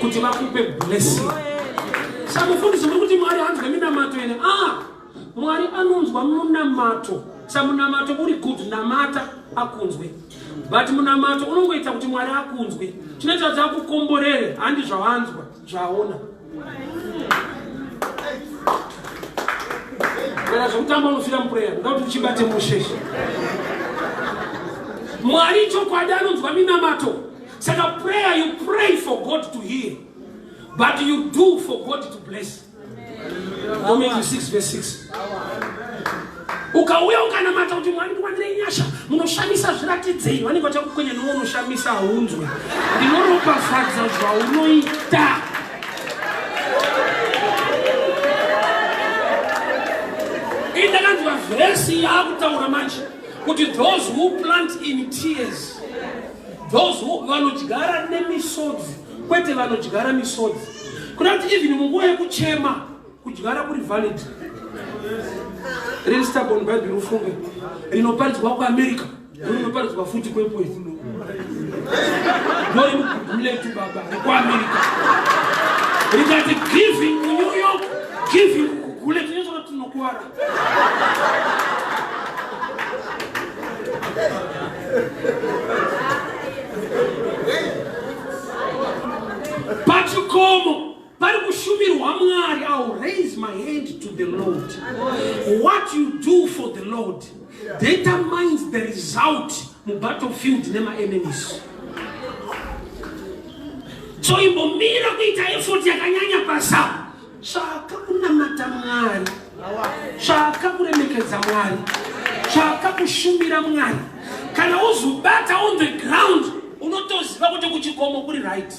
kuti vakupe blessing. Oh, yes. Sa mufundisi muri kuti Mwari hanzwe minamato here? Ah, Mwari anonzwa munamato. Sa munamato uri good, namata akunzwe. But munamato unongoita kuti Mwari akunzwe. Chinoita kuti akukomborere handi zvawanzwa, zvaona. Kana zvekutamba unofira muprayer, ndoda kuti uchibate mushe. Mwari chokwadi anonzwa minamato. Saka prayer you pray for God to hear. But you do for God to bless. Matthew 6 verse 6. Ukauya ukanamata kuti Mwari ndiwanirei nyasha, munoshamisa zviratidzei, vanenge vachakukwenya newe unoshamisa haunzwe. Ndinoropafadza zvaunoita. Ini ndakanzwa vhesi yaakutaura manje kuti those who plant in tears, those who vanodyara nemisodzi, kwete vanodyara misodzi. Kuda kuti even munguva yekuchema kudyara kuri valid. Riri stubborn Bible ufunge rinoparidzwa kuAmerica rinoparidzwa futi kwepwezi ndorimuguguletu baba rekuAmerica rikati giving kuNew York giving kuguguletu inotoona tinokuwara. Pachikomo pari kushumirwa Mwari. I will raise my hand to the Lord. What you do for the Lord determines the result mubattlefield nemaenemies. So imbomira kuita effort yakanyanya pasa. Tsvaka kunamata Mwari, tsvaka kuremekedza Mwari, tsvaka kushumira Mwari. Kana uzobata on the ground, unotoziva kuti kuchikomo kuri right.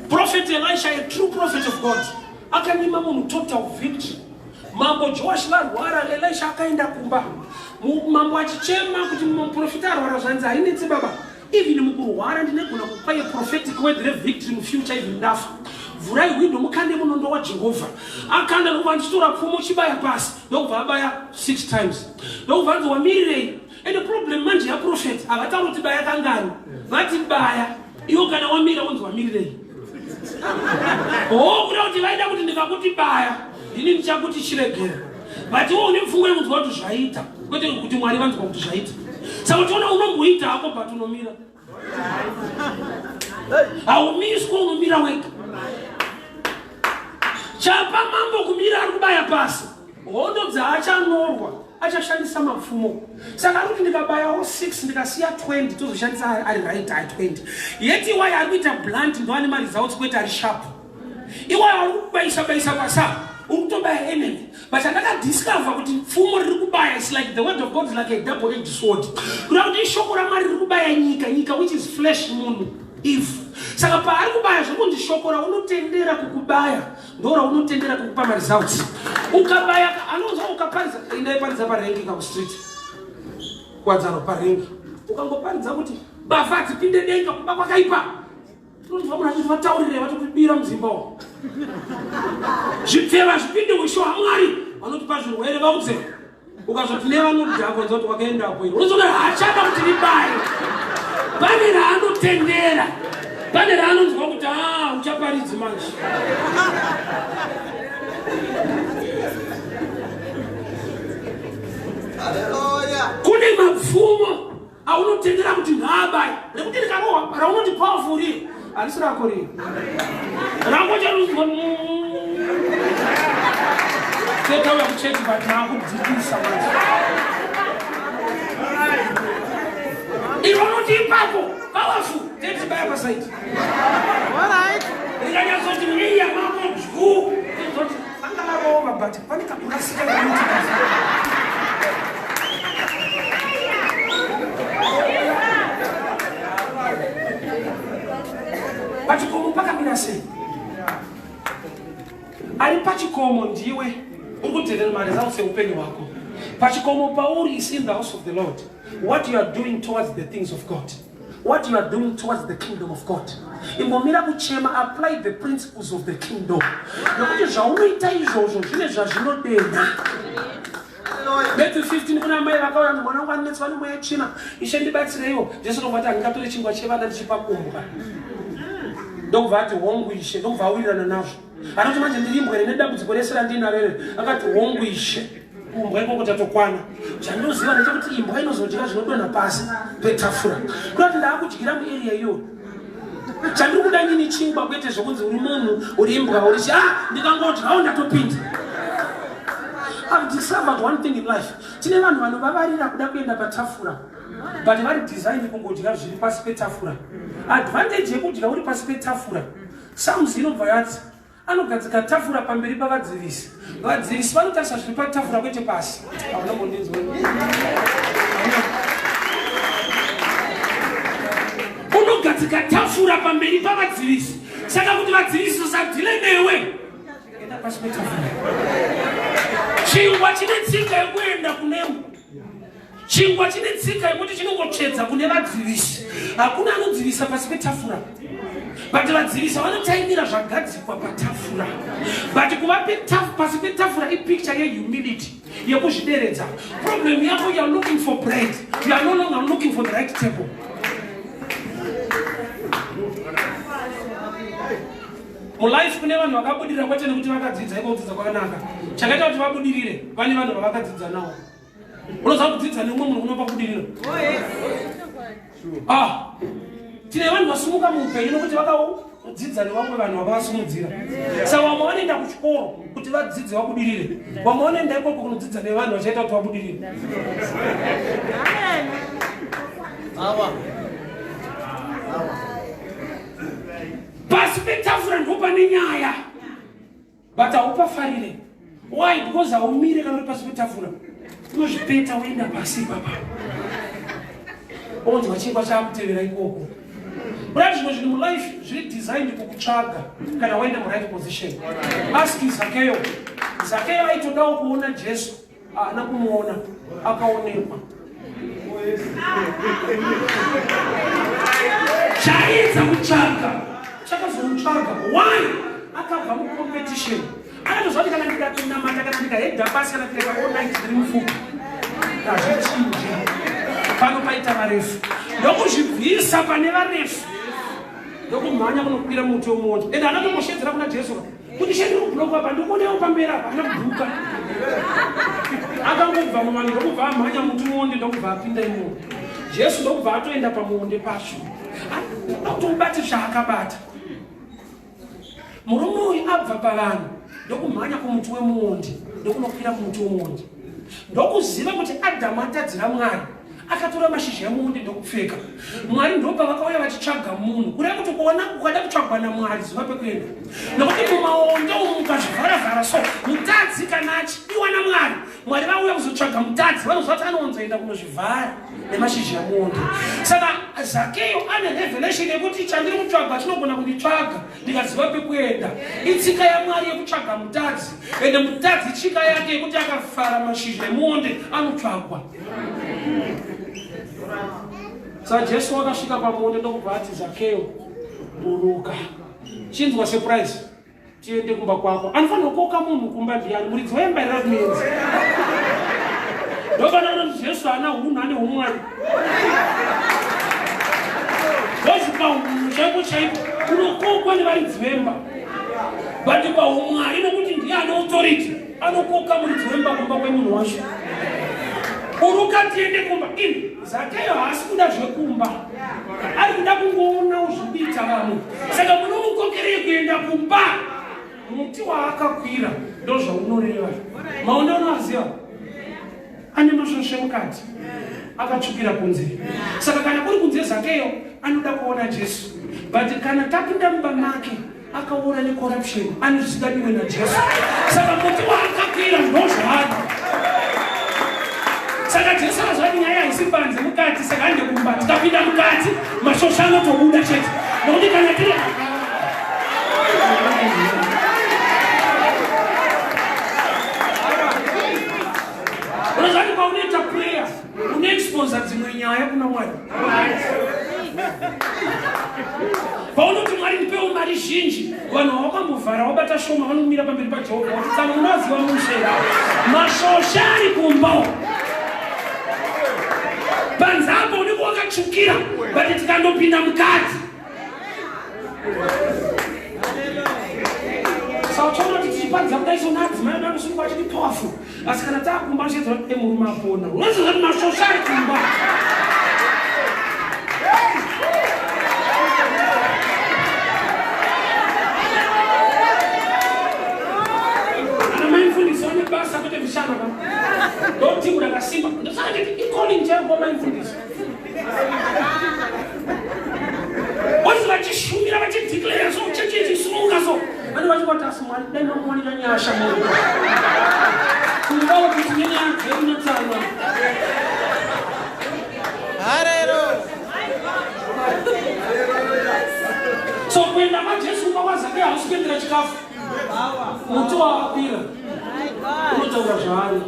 Prophet Elisha, a true prophet of God, akanyima munhu total victory. Mambo Joash varwara, Elisha akaenda kumba. Mambo achichema kuti muprofita arwara, zvanzi hainetsi baba. Even mukurwara ndinegona kupa a prophetic word revictory mufuture even ndafa. Vhurai window mukande munondo waJehovha. Akanda ndokubva ndichitora pfumo chibaya pasi ndokubva abaya 6 times. Ndokubva anzi wamirirei. And the problem manje yaprofet havatauri kuti baya kangani. Vati baya iwo kana wamira wonzi wamirirei. Oh, kuda kuti vaida kuti ndikakuti baya ndini ndichakuti chiregera. But iwo une pfungwa yekunzwa kuti zvaita. Kwete kuti Mwari vanzwa kuti zvaita. Saka uchiona unomboita hako but unomira. Haumiswa, unomira wega. Chapa mambo kumira ari kubaya pasi. Hondo dzaachanorwa achashandisa mapfumo. Saka ari kuti ndikabayawo 6 ndikasiya 20 tozoshandisa ari right ari 20. Yet iwayo ari kuita blunt ndo ane maresults kwete ari sharp. Iwayo ari kubaisa baisa pasa uri kutobaya enemy. But chandakadiscover kuti pfumo riri kubaya is like the word of God is like a double edged sword. Kuda kuti ishoko raMwari riri kubaya nyika, nyika which is flesh munhu if. Saka paari kubaya zviri kunzi shoko raunotendera kukubaya ndo raunotendera kukupa maresults. Ukabaya anonzwa ukaparidza indaiparidza parengi ka kustreet. Kuwadzano parengi. Ukangoparidza kuti mbavha dzipinde denga kuba kwakaipa. Tinonzwa munhu achiti vataurire vatotibira muzimba umu. Zvipfeva zvipinde ushe hwaMwari vanotipa zvirwere vaudze. Ukazoti nevanodhakwa nzwa kuti wakaenda apo iwe. Unozoona haachada kuti ribaye. Pane raanotendera. Pane raanonzwa kuti ah uchaparidzi manje. Kune mapfumo aunotendera kuti ngaabaye nekuti rikarohwa raunoti powerful riye harisi rako riye rako charuzwa tetauya kuchechi but maakudzikisa manje iro unoti ipapo powerful tetibaya pasaidi rikanyatsoti miya mako dyu tozoti anga arova but pane kakurasika kanoitika. Pachikomo pakamira sei? Ari pachikomo ndiwe uri kudetermine maresults eupenyu hwako. Pachikomo pauri is in the house of the Lord. What you are doing towards the things of God. What you are doing towards the kingdom of God. Imbomira kuchema, apply the principles of the kingdom. Nokuti zvaunoita izvozvo zvine zvazvinodenha. Matthew 15 kuna amai vakauya mwana wangu anetswa nemweya tsvina, Ishe ndibatsireiwo. Jesu ndokubva ati handingatore chingwa chevana ndichipa kumbwa. Ndokubva ati hongu Ishe, ndokubva awirirana nazvo. Anoti manje ndiri imbwa here nedambudziko rese randinaro iri? Akati hongu Ishe. Kumbwa ikoko tatokwana. Chandinoziva ndechekuti imbwa inozodya zvinodonha pasi petafura. Kuda kuti ndaakudyira muarea iyoyo. Chandiri kuda inini chingwa kwete zvokunzi uri munhu, uri imbwa, uri chi. Ah, ndikangodyawo ndatopinda. I've discovered one thing in life. Tine vanhu vanovavarira kuda kuenda patafura. But vari design kungodya zviri pasi petafura. Advantage yekudya uri pasi petafura. Psalms inobva yati anogadzika tafura pamberi pavadzivisi. Vadzivisi vanotarisa zviri patafura kwete pasi. Haunambondinzwa. Unogadzika tafura pamberi pavadzivisi. Saka kuti vadzivisi vasadhile newe. Enda pasi petafura. Chingwa chine tsika yekuenda kunemu. Chingwa chine tsika yekuti chinongotsvedza kune vadzivisi. Hakuna anodzivisa pasi petafura. But vadzivisa vanotaimira zvagadzikwa patafura. But kuva pasi petafura ipicture yehumility, yekuzvideredza. Problem yako, you are looking for bread. You are no longer looking for the right table. Mulife kune vanhu vakabudirira kwete nekuti vakadzidza, iko kudzidza kwakanaka. Chakaita kuti vabudirire vane vanhu vavakadzidza navo. Unoziva kudzidza neumwe munhu kunopa kubudirira. Ah, tine vanhu vasumuka muupenyu nokuti vakadzidza nevamwe vanhu vakavasumudzira. Saka vamwe vanoenda kuchikoro kuti vadzidze vabudirire, vamwe vanoenda ikoko kunodzidza nevanhu vachaita kuti vabudirire. Pasi petafura ndipo pane nyaya. But haupafarire. Why? Because haumire kana uri pasi petafura. Unozvipeta woenda pasi ipapa. Onzwa chingwa chaakutevera ikoko. Right, zvimwe zvinhu mulife zviri designed kukutsvaga kana waenda muright position. Ask Zakeo. Zakeo aitodawo kuona Jesu. Haana kumuona, akaonekwa. Chaiedza kutsvaga chakazomutsvaga. Why? Akabva mucompetition. Akatoziva kuti kana ndikatonamata kana ndikahedha pasi kana ndikaita all night ndiri mufupi hazvichinji. Pano paita varefu ndokuzvibvisa pane varefu ndokumhanya kunokwira muti wemuonde ende haana kumboshedzera kuna Jesu. Kuti sheni kublock apa ndikuonewo pamberi apa haana kubhuka. Akangobva muvanhu ndokubva amhanya muti muonde ndokubva apinda imomo. Jesu ndokubva atoenda pamuonde pacho. Anoda kuti ubate zvaakabata. Murume uyu abva pavanhu ndokumhanya kumuti wemuonde ndokunokwira kumuti wemuonde ndokuziva kuti Adhamu atadzira Mwari. Akatora mashizha emuonde ndokupfeka. Mwari ndopavakauya vachitsvaga munhu. Kureva kuti kuona ukada kutsvagwa naMwari ziva pekuenda. Nokuti mumaonde umu mukazvivharavhara so mutadzi kana achidiwa naMwari, Mwari vauya kuzotsvaga mutadzi vanoziva kuti anowanzoenda kunozvivhara nemashizha emuonde. Saka Zakeyo ane revelation yekuti chandiri kutsvaga chinogona kunditsvaga ndikaziva pekuenda. Itsika yaMwari yekutsvaga mutadzi. Ende mutadzi tsika yake yekuti akafara mashizha emuonde anotsvagwa. Saka Jesu wakasvika pamuonde ndokubva ati Zakeo buruka. Chinzwa surprise. Tiende kumba kwako. Anofanira kukoka munhu kumba ndiani? Muridzi wemba here kumuenzi? Ndopana anoti Jesu haana hunhu ane humwari. Kozi pahunhu chaipo chaipo unokokwa nevaridzi vemba. But pahumwari nokuti ndiye ane authority. Anokoka muridzi wemba kumba kwemunhu wacho. Buruka tiende kumba. Ini Zakeyo haasi kuda zvekumba. Ari kuda kungoonawo zvikuita vamwe. Saka munomukokerei kuenda kumba? Muti waakakwira ndozvaunoreva. Maonde unoaziva? Ane masvosve mukati. Akatsvukira kunze. Saka kana kuri kunze Zakeyo anoda kuona Jesu. But kana tapinda mumba make akaora necorruption ane zvisingadiwe naJesu. Saka muti waakakwira ndozvaari. Saka Jesu akazvati nyaya haisi panze mukati, saka hande kumba. Tikapinda mukati mashosha anotobuda chete, nokuti kana tiri unozvati paunoita prayer unoexposa dzimwe nyaya kuna Mwari. Paunoti Mwari ndipewo mari chokwadi zhinji vanhu vawakambovhara wabata shoma vanomira pamberi paJehovha kuti tsano unoziva mushe, mashosha ari kumba panze apo unenge wakatsvukira, but tikandopinda mukati. Saka uchaona kuti tichiparidza kudai so naadzimai edu anosunga achiti powerful, asi kana taakumba achiedza kuti emurume apona, unoziva kuti mashosha ari kumba. Ana mai mufundisi vane basa, kwete mishana ka. Ndo timu rakasimba. Ndosaka nditi icalling chaiyo kwa mai mufundisi. Vozi vachishumira, vachideclare so, chechi ichisimuka so, vane vachingoti, asi Mwari dai mamuwanira nyasha munhu kumbawo kuti nenyaya dzedu notsanwa. Hallelujah. So kuenda kwaJesu kumba kwaZakeo hausi kuendera chikafu. Muti wavakwira unotaura zvaari.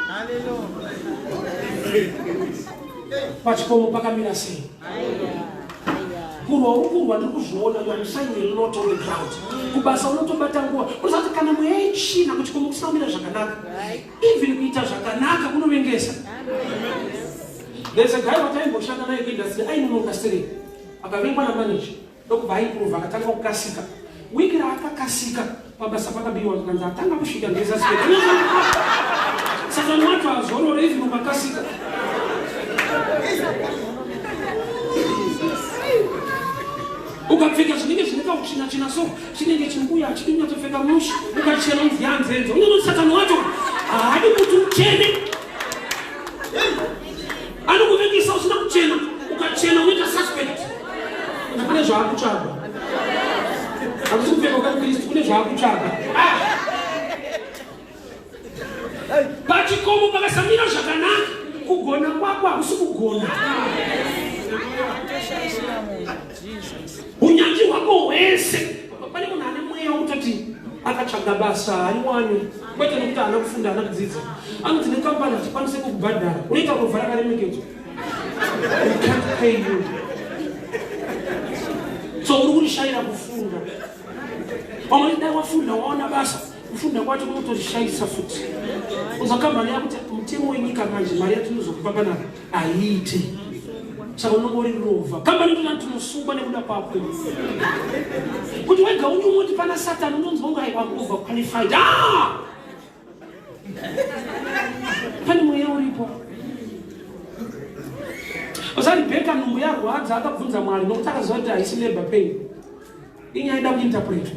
Hallelujah. Pachikomo pakamira sei? Kurwa uri kurwa, ndiri kuzviona. You are signing a lot on the ground. Kubasa unotobata nguva unozati kana mweya yetsvina kuchikomo kusina kumira zvakanaka, even kuita zvakanaka kunovengesa. There's a guy wataimboshanda naye kuindustry, ainonoka stereki, akavengwa namanager, ndokubva aimprove, akatanga kukasika. Wiki raakakasika pabasa pakabiwa, zvikanzi atanga kusvika ndesuspect. Satani wacho azorore even ukakasika. Ukapfeka zvinenge zvine kautsvina tsvina so, chinenge chimbuya chidi kunyatsopfeka mushe, ukachena unzi yanzenze. Unonoti Satani wacho haadi kuti uchene, anokuvengesa usina kuchena. Ukachena unoita suspect kuti kune zvaakutsvaga. Hakusi kupfeka kwakristu, kune zvaakutsvaga. Ah! Pachikomo pakasamira zvakanaka, kugona kwako hakusi kugona. Unyanzvi hwako hwese, pane munhu ane mweya wekutoti akatsvaga basa hariwani, kwete nekuti haana kufunda, haana kudzidza. Anoti nekambani hachikwanise kukubhadhara, unoita kuvhara karemekedzwa. We can't pay you. So uri kurishayira kufunda. Pamwe dai wafunda waona basa, kufunda kwacho kunotorishayisa futi. Uza kambani yakuti mutemo wenyika manje, mari yatinozokupa panapa haiiti, saka unongori rovha. Kambani tona tinosungwa nekuda kwako kuti wega unyumoti pana Satani unonzwa unga I'm overqualified. Ah! Pane mweya uripo. Usaribheka nhumbu yarwadza, akabvunza Mwari nokuti akaziva kuti haisi labor pain, inyaya ida kuinterpretwa.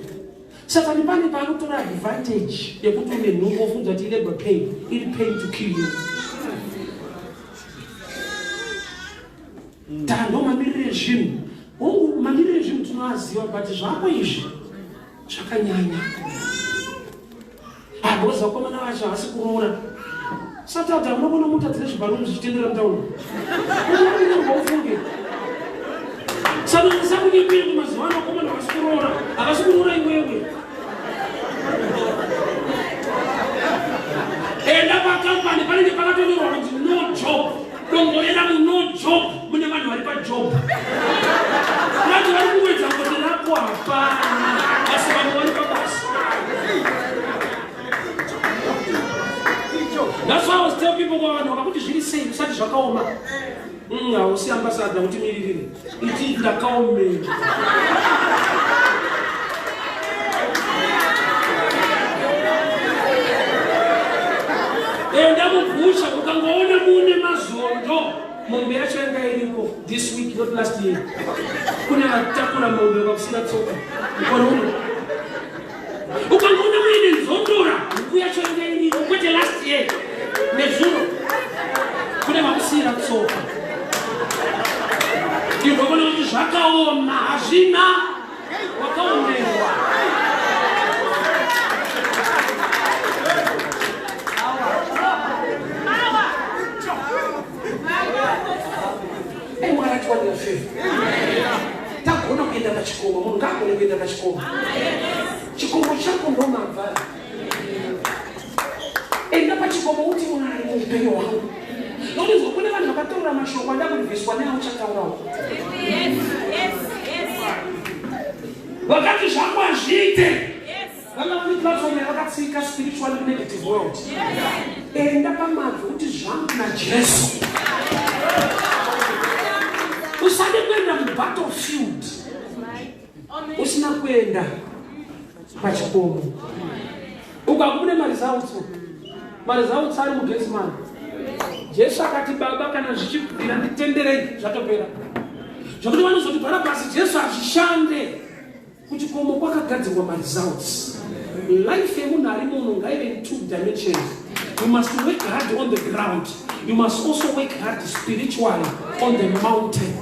Satani pane paanotora advantage yekuti une nhumbu, ofunza kuti labor pain iri pain to kill you. Tando mamiriro ezvinhu, hongu, mamiriro ezvinhu tinoaziva, but zvako izvi zvakanyanya. Because vakomana vacho havasi kuroora. Satadha unoona mota dzine zviballoon zvichitendera mutauni, ufunge. Saka ndisakunyepere kuti mazuva ano vakomana havasi kuroora, havasi kuroora iwewe. Enda pakambani panenge pakatonyorwa kunzi "no job", dongorera muno job mune vanhu vari pajob. Vanhu vari kuwedza kuti rako hapana, asi vamwe vari pabasa. That's why I was tell people, kwa vanhu vakakuti zviri sei, usati zvakaoma. Hausi ambassador kuti miririre. Iti ndakaomera. Enda mubusha, ukangoona mune mazondo, mombe yacho yanga iriko this week, not last year. Kune vatakura mombe vakusina tsoka mukore uno. Ukangoona muine nzondora, huku yacho yanga iriko, kwete last year, nezuro. Kune vakusiyira tsoka. Ndinoona kuti zvakaoma, hazvina wakaomerwa. Ei, Mwari atiwanira favor. Tagona kuenda pachikomo. Munhu ngaagone kuenda pachikomo. Chikomo chako ndomabva. Enda pachikomo uti, Mwari, muupenyu hwangu, nokuti kune vanhu vakatorora mashoko ada kurivheswa neauchataurawo. Vakati zvangu hazviite. Vanga vane platform yavakatsika spiritually negative world. Enda pamabvi kuti zvangu naJesu. Usade kuenda mubattlefield usina kuenda pachikomo. Uko hakubude maresults. Maresults ari muGethsemane. Jesu akati baba kana zvichibvira nditenderei zvatopera. Zvekuti vanozoti Bharabhasi Jesu hazvishande. Kuchikomo kwakagadzirwa maresults. Life yemunhu ari muno ngaive in two dimensions. You must work hard on the ground. You must also work hard spiritually on the mountain.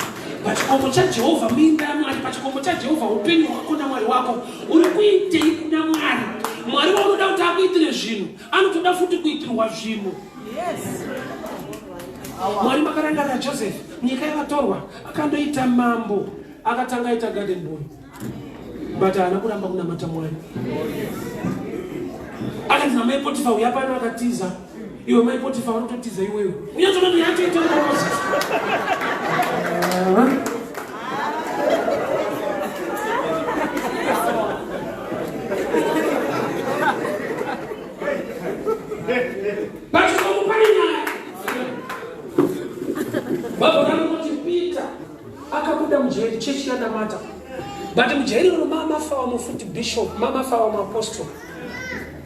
Pachikomo chaJehovha minda yaMwari, pachikomo chaJehovha upenyu hwako naMwari wako. Uri kuitei kuna Mwari? Mwari waunoda kuti akuitire zvinhu, anotoda futi kuitirwa zvinhu. Yes. Mwari makarangarira Joseph, nyika yavatorwa, akandoita mambo, akatanga aita garden boy. But haana kuramba kunamata Mwari. Akanzi namai Potifa uya pano akatiza. Iwe mai Potifa uri kutotiza iwewe. Unyatsoona kuti yatoita Moses. Pachikomo pane nyaya. Baba vanoti Peter akabuda mujeri chechi yanamata but mujeri iro mamafawa mufuti bishop mamafawa muapostle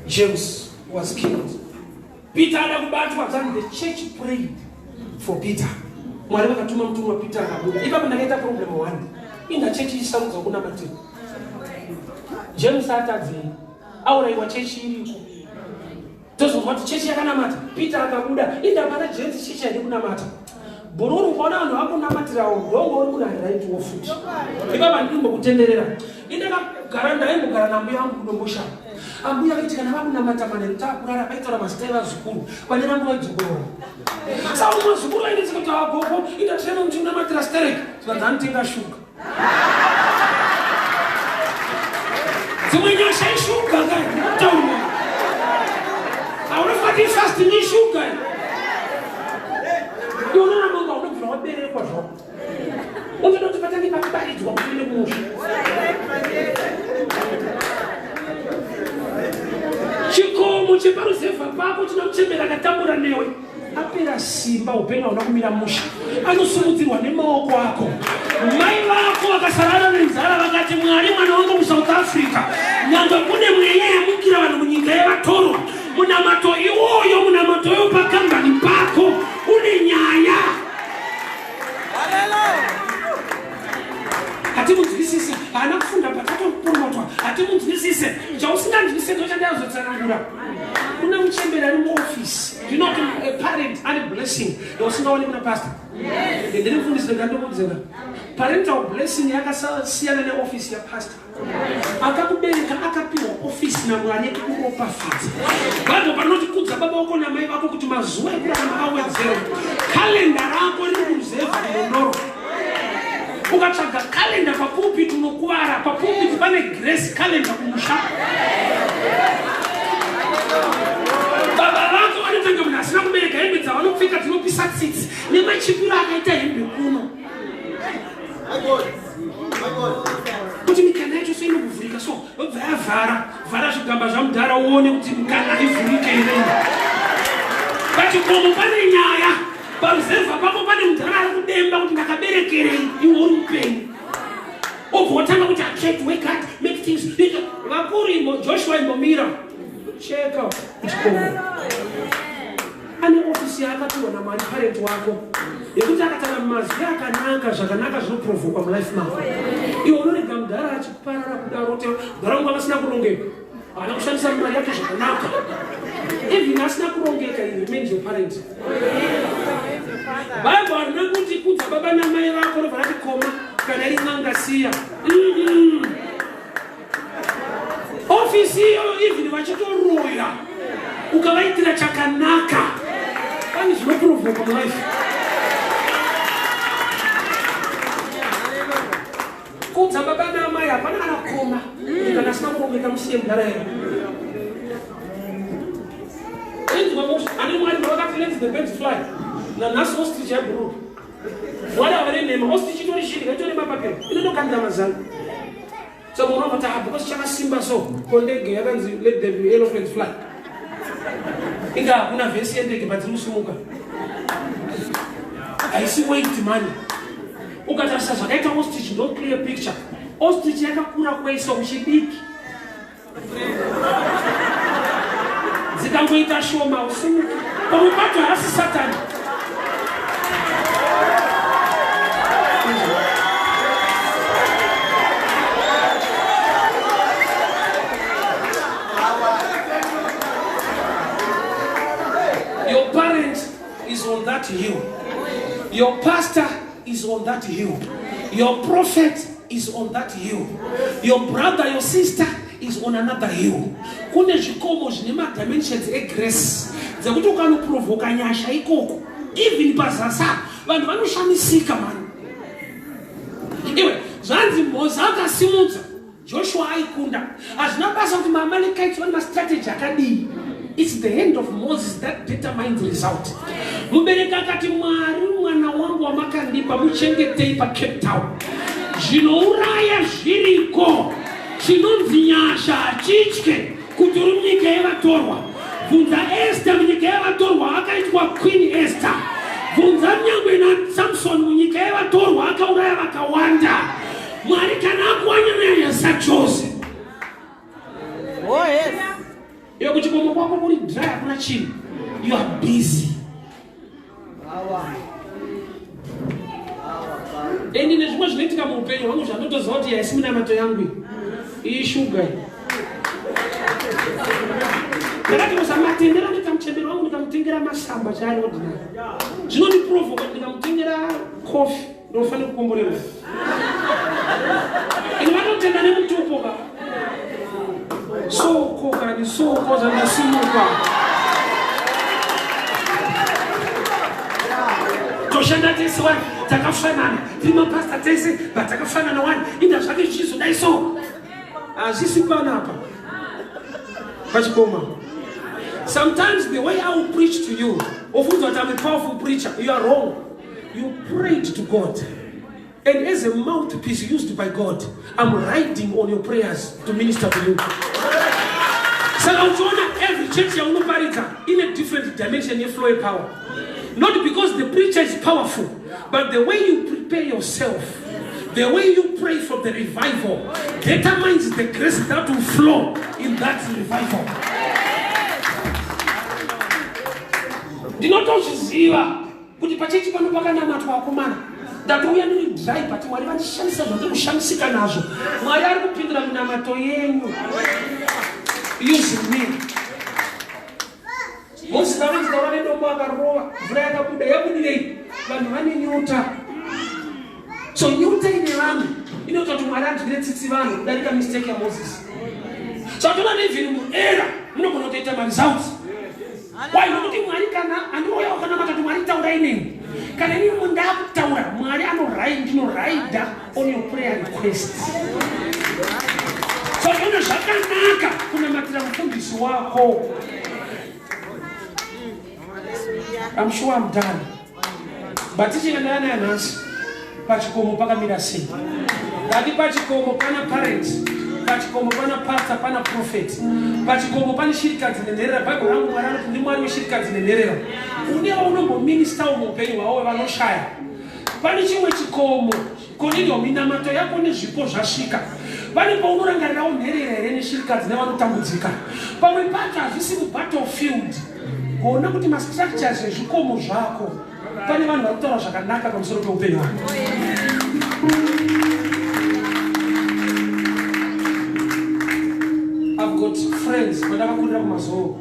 James was killed. Peter ada kubatwa then the church prayed for Peter. Mwari vakatuma mutumwa Peter akabuda. Ipapo ndakaita problem one. Inda chechi isarudza kunamatira. James atadzei? Auraiwa chechi iriko. Tozonzwa kuti chechi yakanamata. Peter akabuda. Inda pana James chechi haidi kunamata. Bhururu ukaona vanhu vakunamatirawo ndongo uri munhu ari right wo futi. Ipapa ndiri Indakagara ndaimbogara nambuya vangu kudomboshava. Ambuya vaiti kana vakunamata manheru takurara vaitaura mazita evazukuru vane rangu vaidzokorora. Saka umwe muzukuru vainditi kuti agogo ita tireme kuti unamatira stereki zvikanzi anotenga shuga. Dzimwe nyasha ishuga ka ndinotaura. Haunofati fast ni shuga. Iwe unoramba unga unobvira waberekwa zvako. Unoda kuti patange paparidzwa kuti uende kumusha. Chikomo cheparuzevha pako chinochembera akatambura newe apera simba upenyu hauna kumira musha anosimudzirwa nemaoko ako mai vako vakasarara nenzara vakati mwari mwana wangu musouth africa nyangwe kune mweya yamukira vanhu munyika yevatorwa munamato iwoyo munamato iwo pakambani pako une nyaya Hatimunzwisise, haana kufunda patatopromotwa. Hatimunzwisise, chausinganzwisise ndochandazotsanangura. Kuna muchembere ari muoffice, do you know kuti a parent ane blessing yausingaoni kuna pastor? Ndiri mufundisi ndega ndokudzera. Parental blessing yakasiyana neoffice yapastor. Akakubereka akapiwa ofisi naMwari yekukuropafadza. Bible panoti kudza baba wako namai vako kuti mazuva ekurarama awedzere. Kalenda rako riri kuruzevha kunonoro. Ukatsvaga kalenda papulpit unokuvara. Papulpit pane grace kalenda kumusha. Baba vako vanotanga munhu asina kubereka hembe dzavanopfeka dzinopisa tsitsi nemachipiro akaita hembe kuno. Kuti mikana yacho so inokuvhurika so yobva yavhara vhara zvigamba zvamudhara uone kuti mikana ivhurike here. Pachikomo pane nyaya, paruzevha pako pane mudhara ari kudemba kuti ndakaberekerei iwe uri mupenyu. Obva watanga kuti I tried to work hard, make things. Vakuru imbo Joshua imbomira cheka kuchikomo. Ane ofisi yaakapiwa naMwari parent wako yekuti akataura mazwi akanaka zvakanaka zvinoprovhokwa mulife mako. Iwe unorega mudhara achiparara kudaro kuti mudhara wangu asina kurongeka haana kushandisa mari yake zvakanaka. Even asina kurongeka he remains your parent. Bible harina kuti kudza baba namai vako robva rati koma kana iri n'anga siya. Ofisi iyoyo even vachitoroya ukavaitira chakanaka pane zvinoprovoka mulife. Kudza baba naamai hapana kana koma kana asina kurongeka musiye mudhara here. Inzwa mushe ane mwari vakati let the birds fly. Nanhasi ostrich yabhuruka. Mwari havane nhema ostrich itori shiri itori mapapiro inotokandira mazano. So munobva kuti ah, because chakasimba so ko ndege yakanzi let the elephants fly. Inga hakuna vhesi yendege padziri kusimuka. Haisi weight money. Ukatarisa zvakaita ostrich ndo clear picture. Ostrich yakakura kwese uchidiki. Dzikangoita shoma usimuki. Pamwe pacho haasi satani. Your parent is on that hill. Your pastor is on that hill. Your prophet is on that hill. Your brother, your sister is on another hill. Kune zvikomo zvine madimensions egrace dzekuti ukanoprovoka nyasha ikoko even pazasi apa vanhu vanoshamisika mani. Iwe zvanzi Mhoza akasimudza Joshua aikunda. Hazvina basa kuti maAmalekites vane mastrategy akadii. It's the hand of Moses that determines result. Mubereki akati Mwari mwana wangu wamakandipa muchengetei paCape Town. Zvinouraya zviriko. Chinonzi nyasha hachitye kuti uri munyika yevatorwa. Bvunza Esther munyika yevatorwa akaitwa Queen Esther. Bvunza nyangwe naSamson munyika yevatorwa akauraya vakawanda. Mwari kana akuwanyanya saChose. Oh yes. Iwe kuchikomo kwako kuri dry hakuna chinhu. You are busy. Endi nezvimwe zvinoitika muupenyu hwangu zvanotoziva kuti haisi minamato yangu iyi. Iyi shuga iyi. Ndakati musamatendera ndikamuchembera wangu ndikamutengera masamba chaari ordinary. Zvinondiprovoka ndikamutengera coffee. Ndofanira kukomborerwa. Ini vanotenda nemutupo ka. Soko kani soko zvandasimuka. Toshanda tese wani takafanana tiri mapasta tese but takafanana wani inda zvake zvichizodai so hazvisi panapa pachikoma. Sometimes the way I will preach to you, ofunza kuti I'm a powerful preacher, you are wrong. You prayed to God. And as a mouthpiece used by God, I'm riding on your prayers to minister to you. Saka uchiona every church yaunoparidza in a different dimension yeflow yepower. Not because the preacher is powerful, but the way you prepare yourself, the way you pray for the revival determines the grace that will flow in that revival. Ndinotozviziva kuti pachechi pano pakanamatwa akomana ndatouya ndiri dry but mwari vandishandisa zvandiri kushamisika nazvo mwari ari kupindura minamato yenyu using me moses anonzi taura nedombo akarova mvura yakabuda yabudirei vanhu vane nyota so nyota ine vanhu inoita kuti mwari anzwire tsitsi vanhu kudarika mistake yamoses so atona neven muera munogona kutoita maresults Why? Nokuti Mwari kana anouya wakanamata kuti Mwari taurai neni. Kana ini ndakutaura Mwari anorai ndinoraida on your prayer request. So zvino zvakanaka kunamatira mufundisi wako. I'm sure I'm done. But tichingandana naye nhasi pachikomo pakamira sei? Ngati pachikomo pana parents, pachikomo pana pastor, pana prophet, pachikomo pane shirikadzi nenherera. Bible rangu Mwari anoti ndi Mwari weshirikadzi nenherera. Une vaunomboministawo muupenyu hwavo vanoshaya. Pane chimwe chikomo Cornelio, minamato yako nezvipo zvasvika. Pane paunorangarirawo nherera here neshirikadzi nevanotambudzika? Pamwe pacho hazvisi mubattlefield. Gona kuti mastructures ezvikomo zvako pane vanhu vari kutaura zvakanaka pamusoro peupenyu hwako. I've got friends vandakakurira kumazoo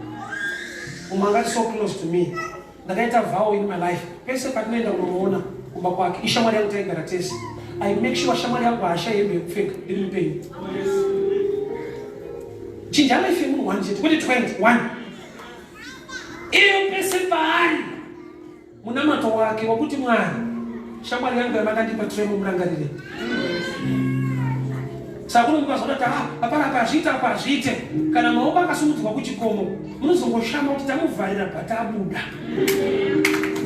umwe angati so close to me Ndakaita vow in my life pese patinoenda kunomuona kumba kwake ishamwari yangu taigara tese I make sure shamwari yangu haashayi hembe yekupfeka ndiri mupenyu chinja life yemunhu one chete kwete 21 iyo pese paari munamato wake wakuti mwari shamwari yangu yamakandipa tremo murangarire saka kunomuka zvoda kuti ah, apana apa hazviite apa hazviite kana maoko akasumudzwa kuchikomo munozongoshama kuti tamuvharira but abuda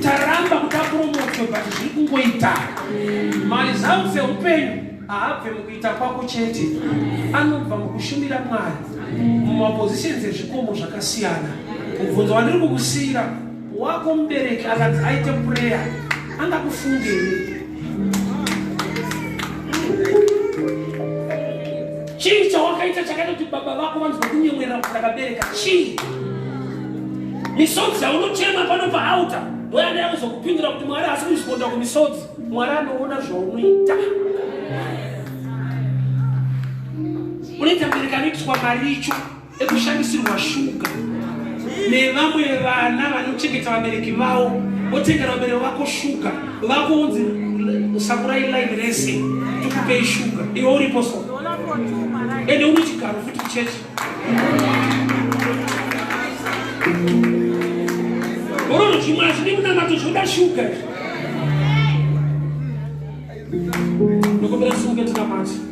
taramba kuti apromotwe but zviri kungoita maresults eupenyu. haabve mukuita kwako chete, anobva mukushumira Mwari mumapositions ezvikomo zvakasiyana. Mubvunzo wandiri kukusiyira wako mubereki akanzi aite prayer angakufungei? Chii chawakaita chakaita kuti baba vako vanzwa kunyemwerera kuti ndakabereka? Chii? Misodzi yaunochema pano paaltar ndoyanda yakuzokupindura kuti Mwari haasi kuresponda kumisodzi. Mwari anoona zvaunoita. Unoita mubereki anoitiswa maricho ekushandisirwa shuga nevamwe vana vanochengeta vabereki vavo votengera vabereki vako shuga vako unzi sakurai line rese tikupei shuga iwe uripo so ende une chigaro futi kuchechi Ororo zvimwe hazvidi munamato zvoda shuga izvi. Ndokumbira simuke tinamate.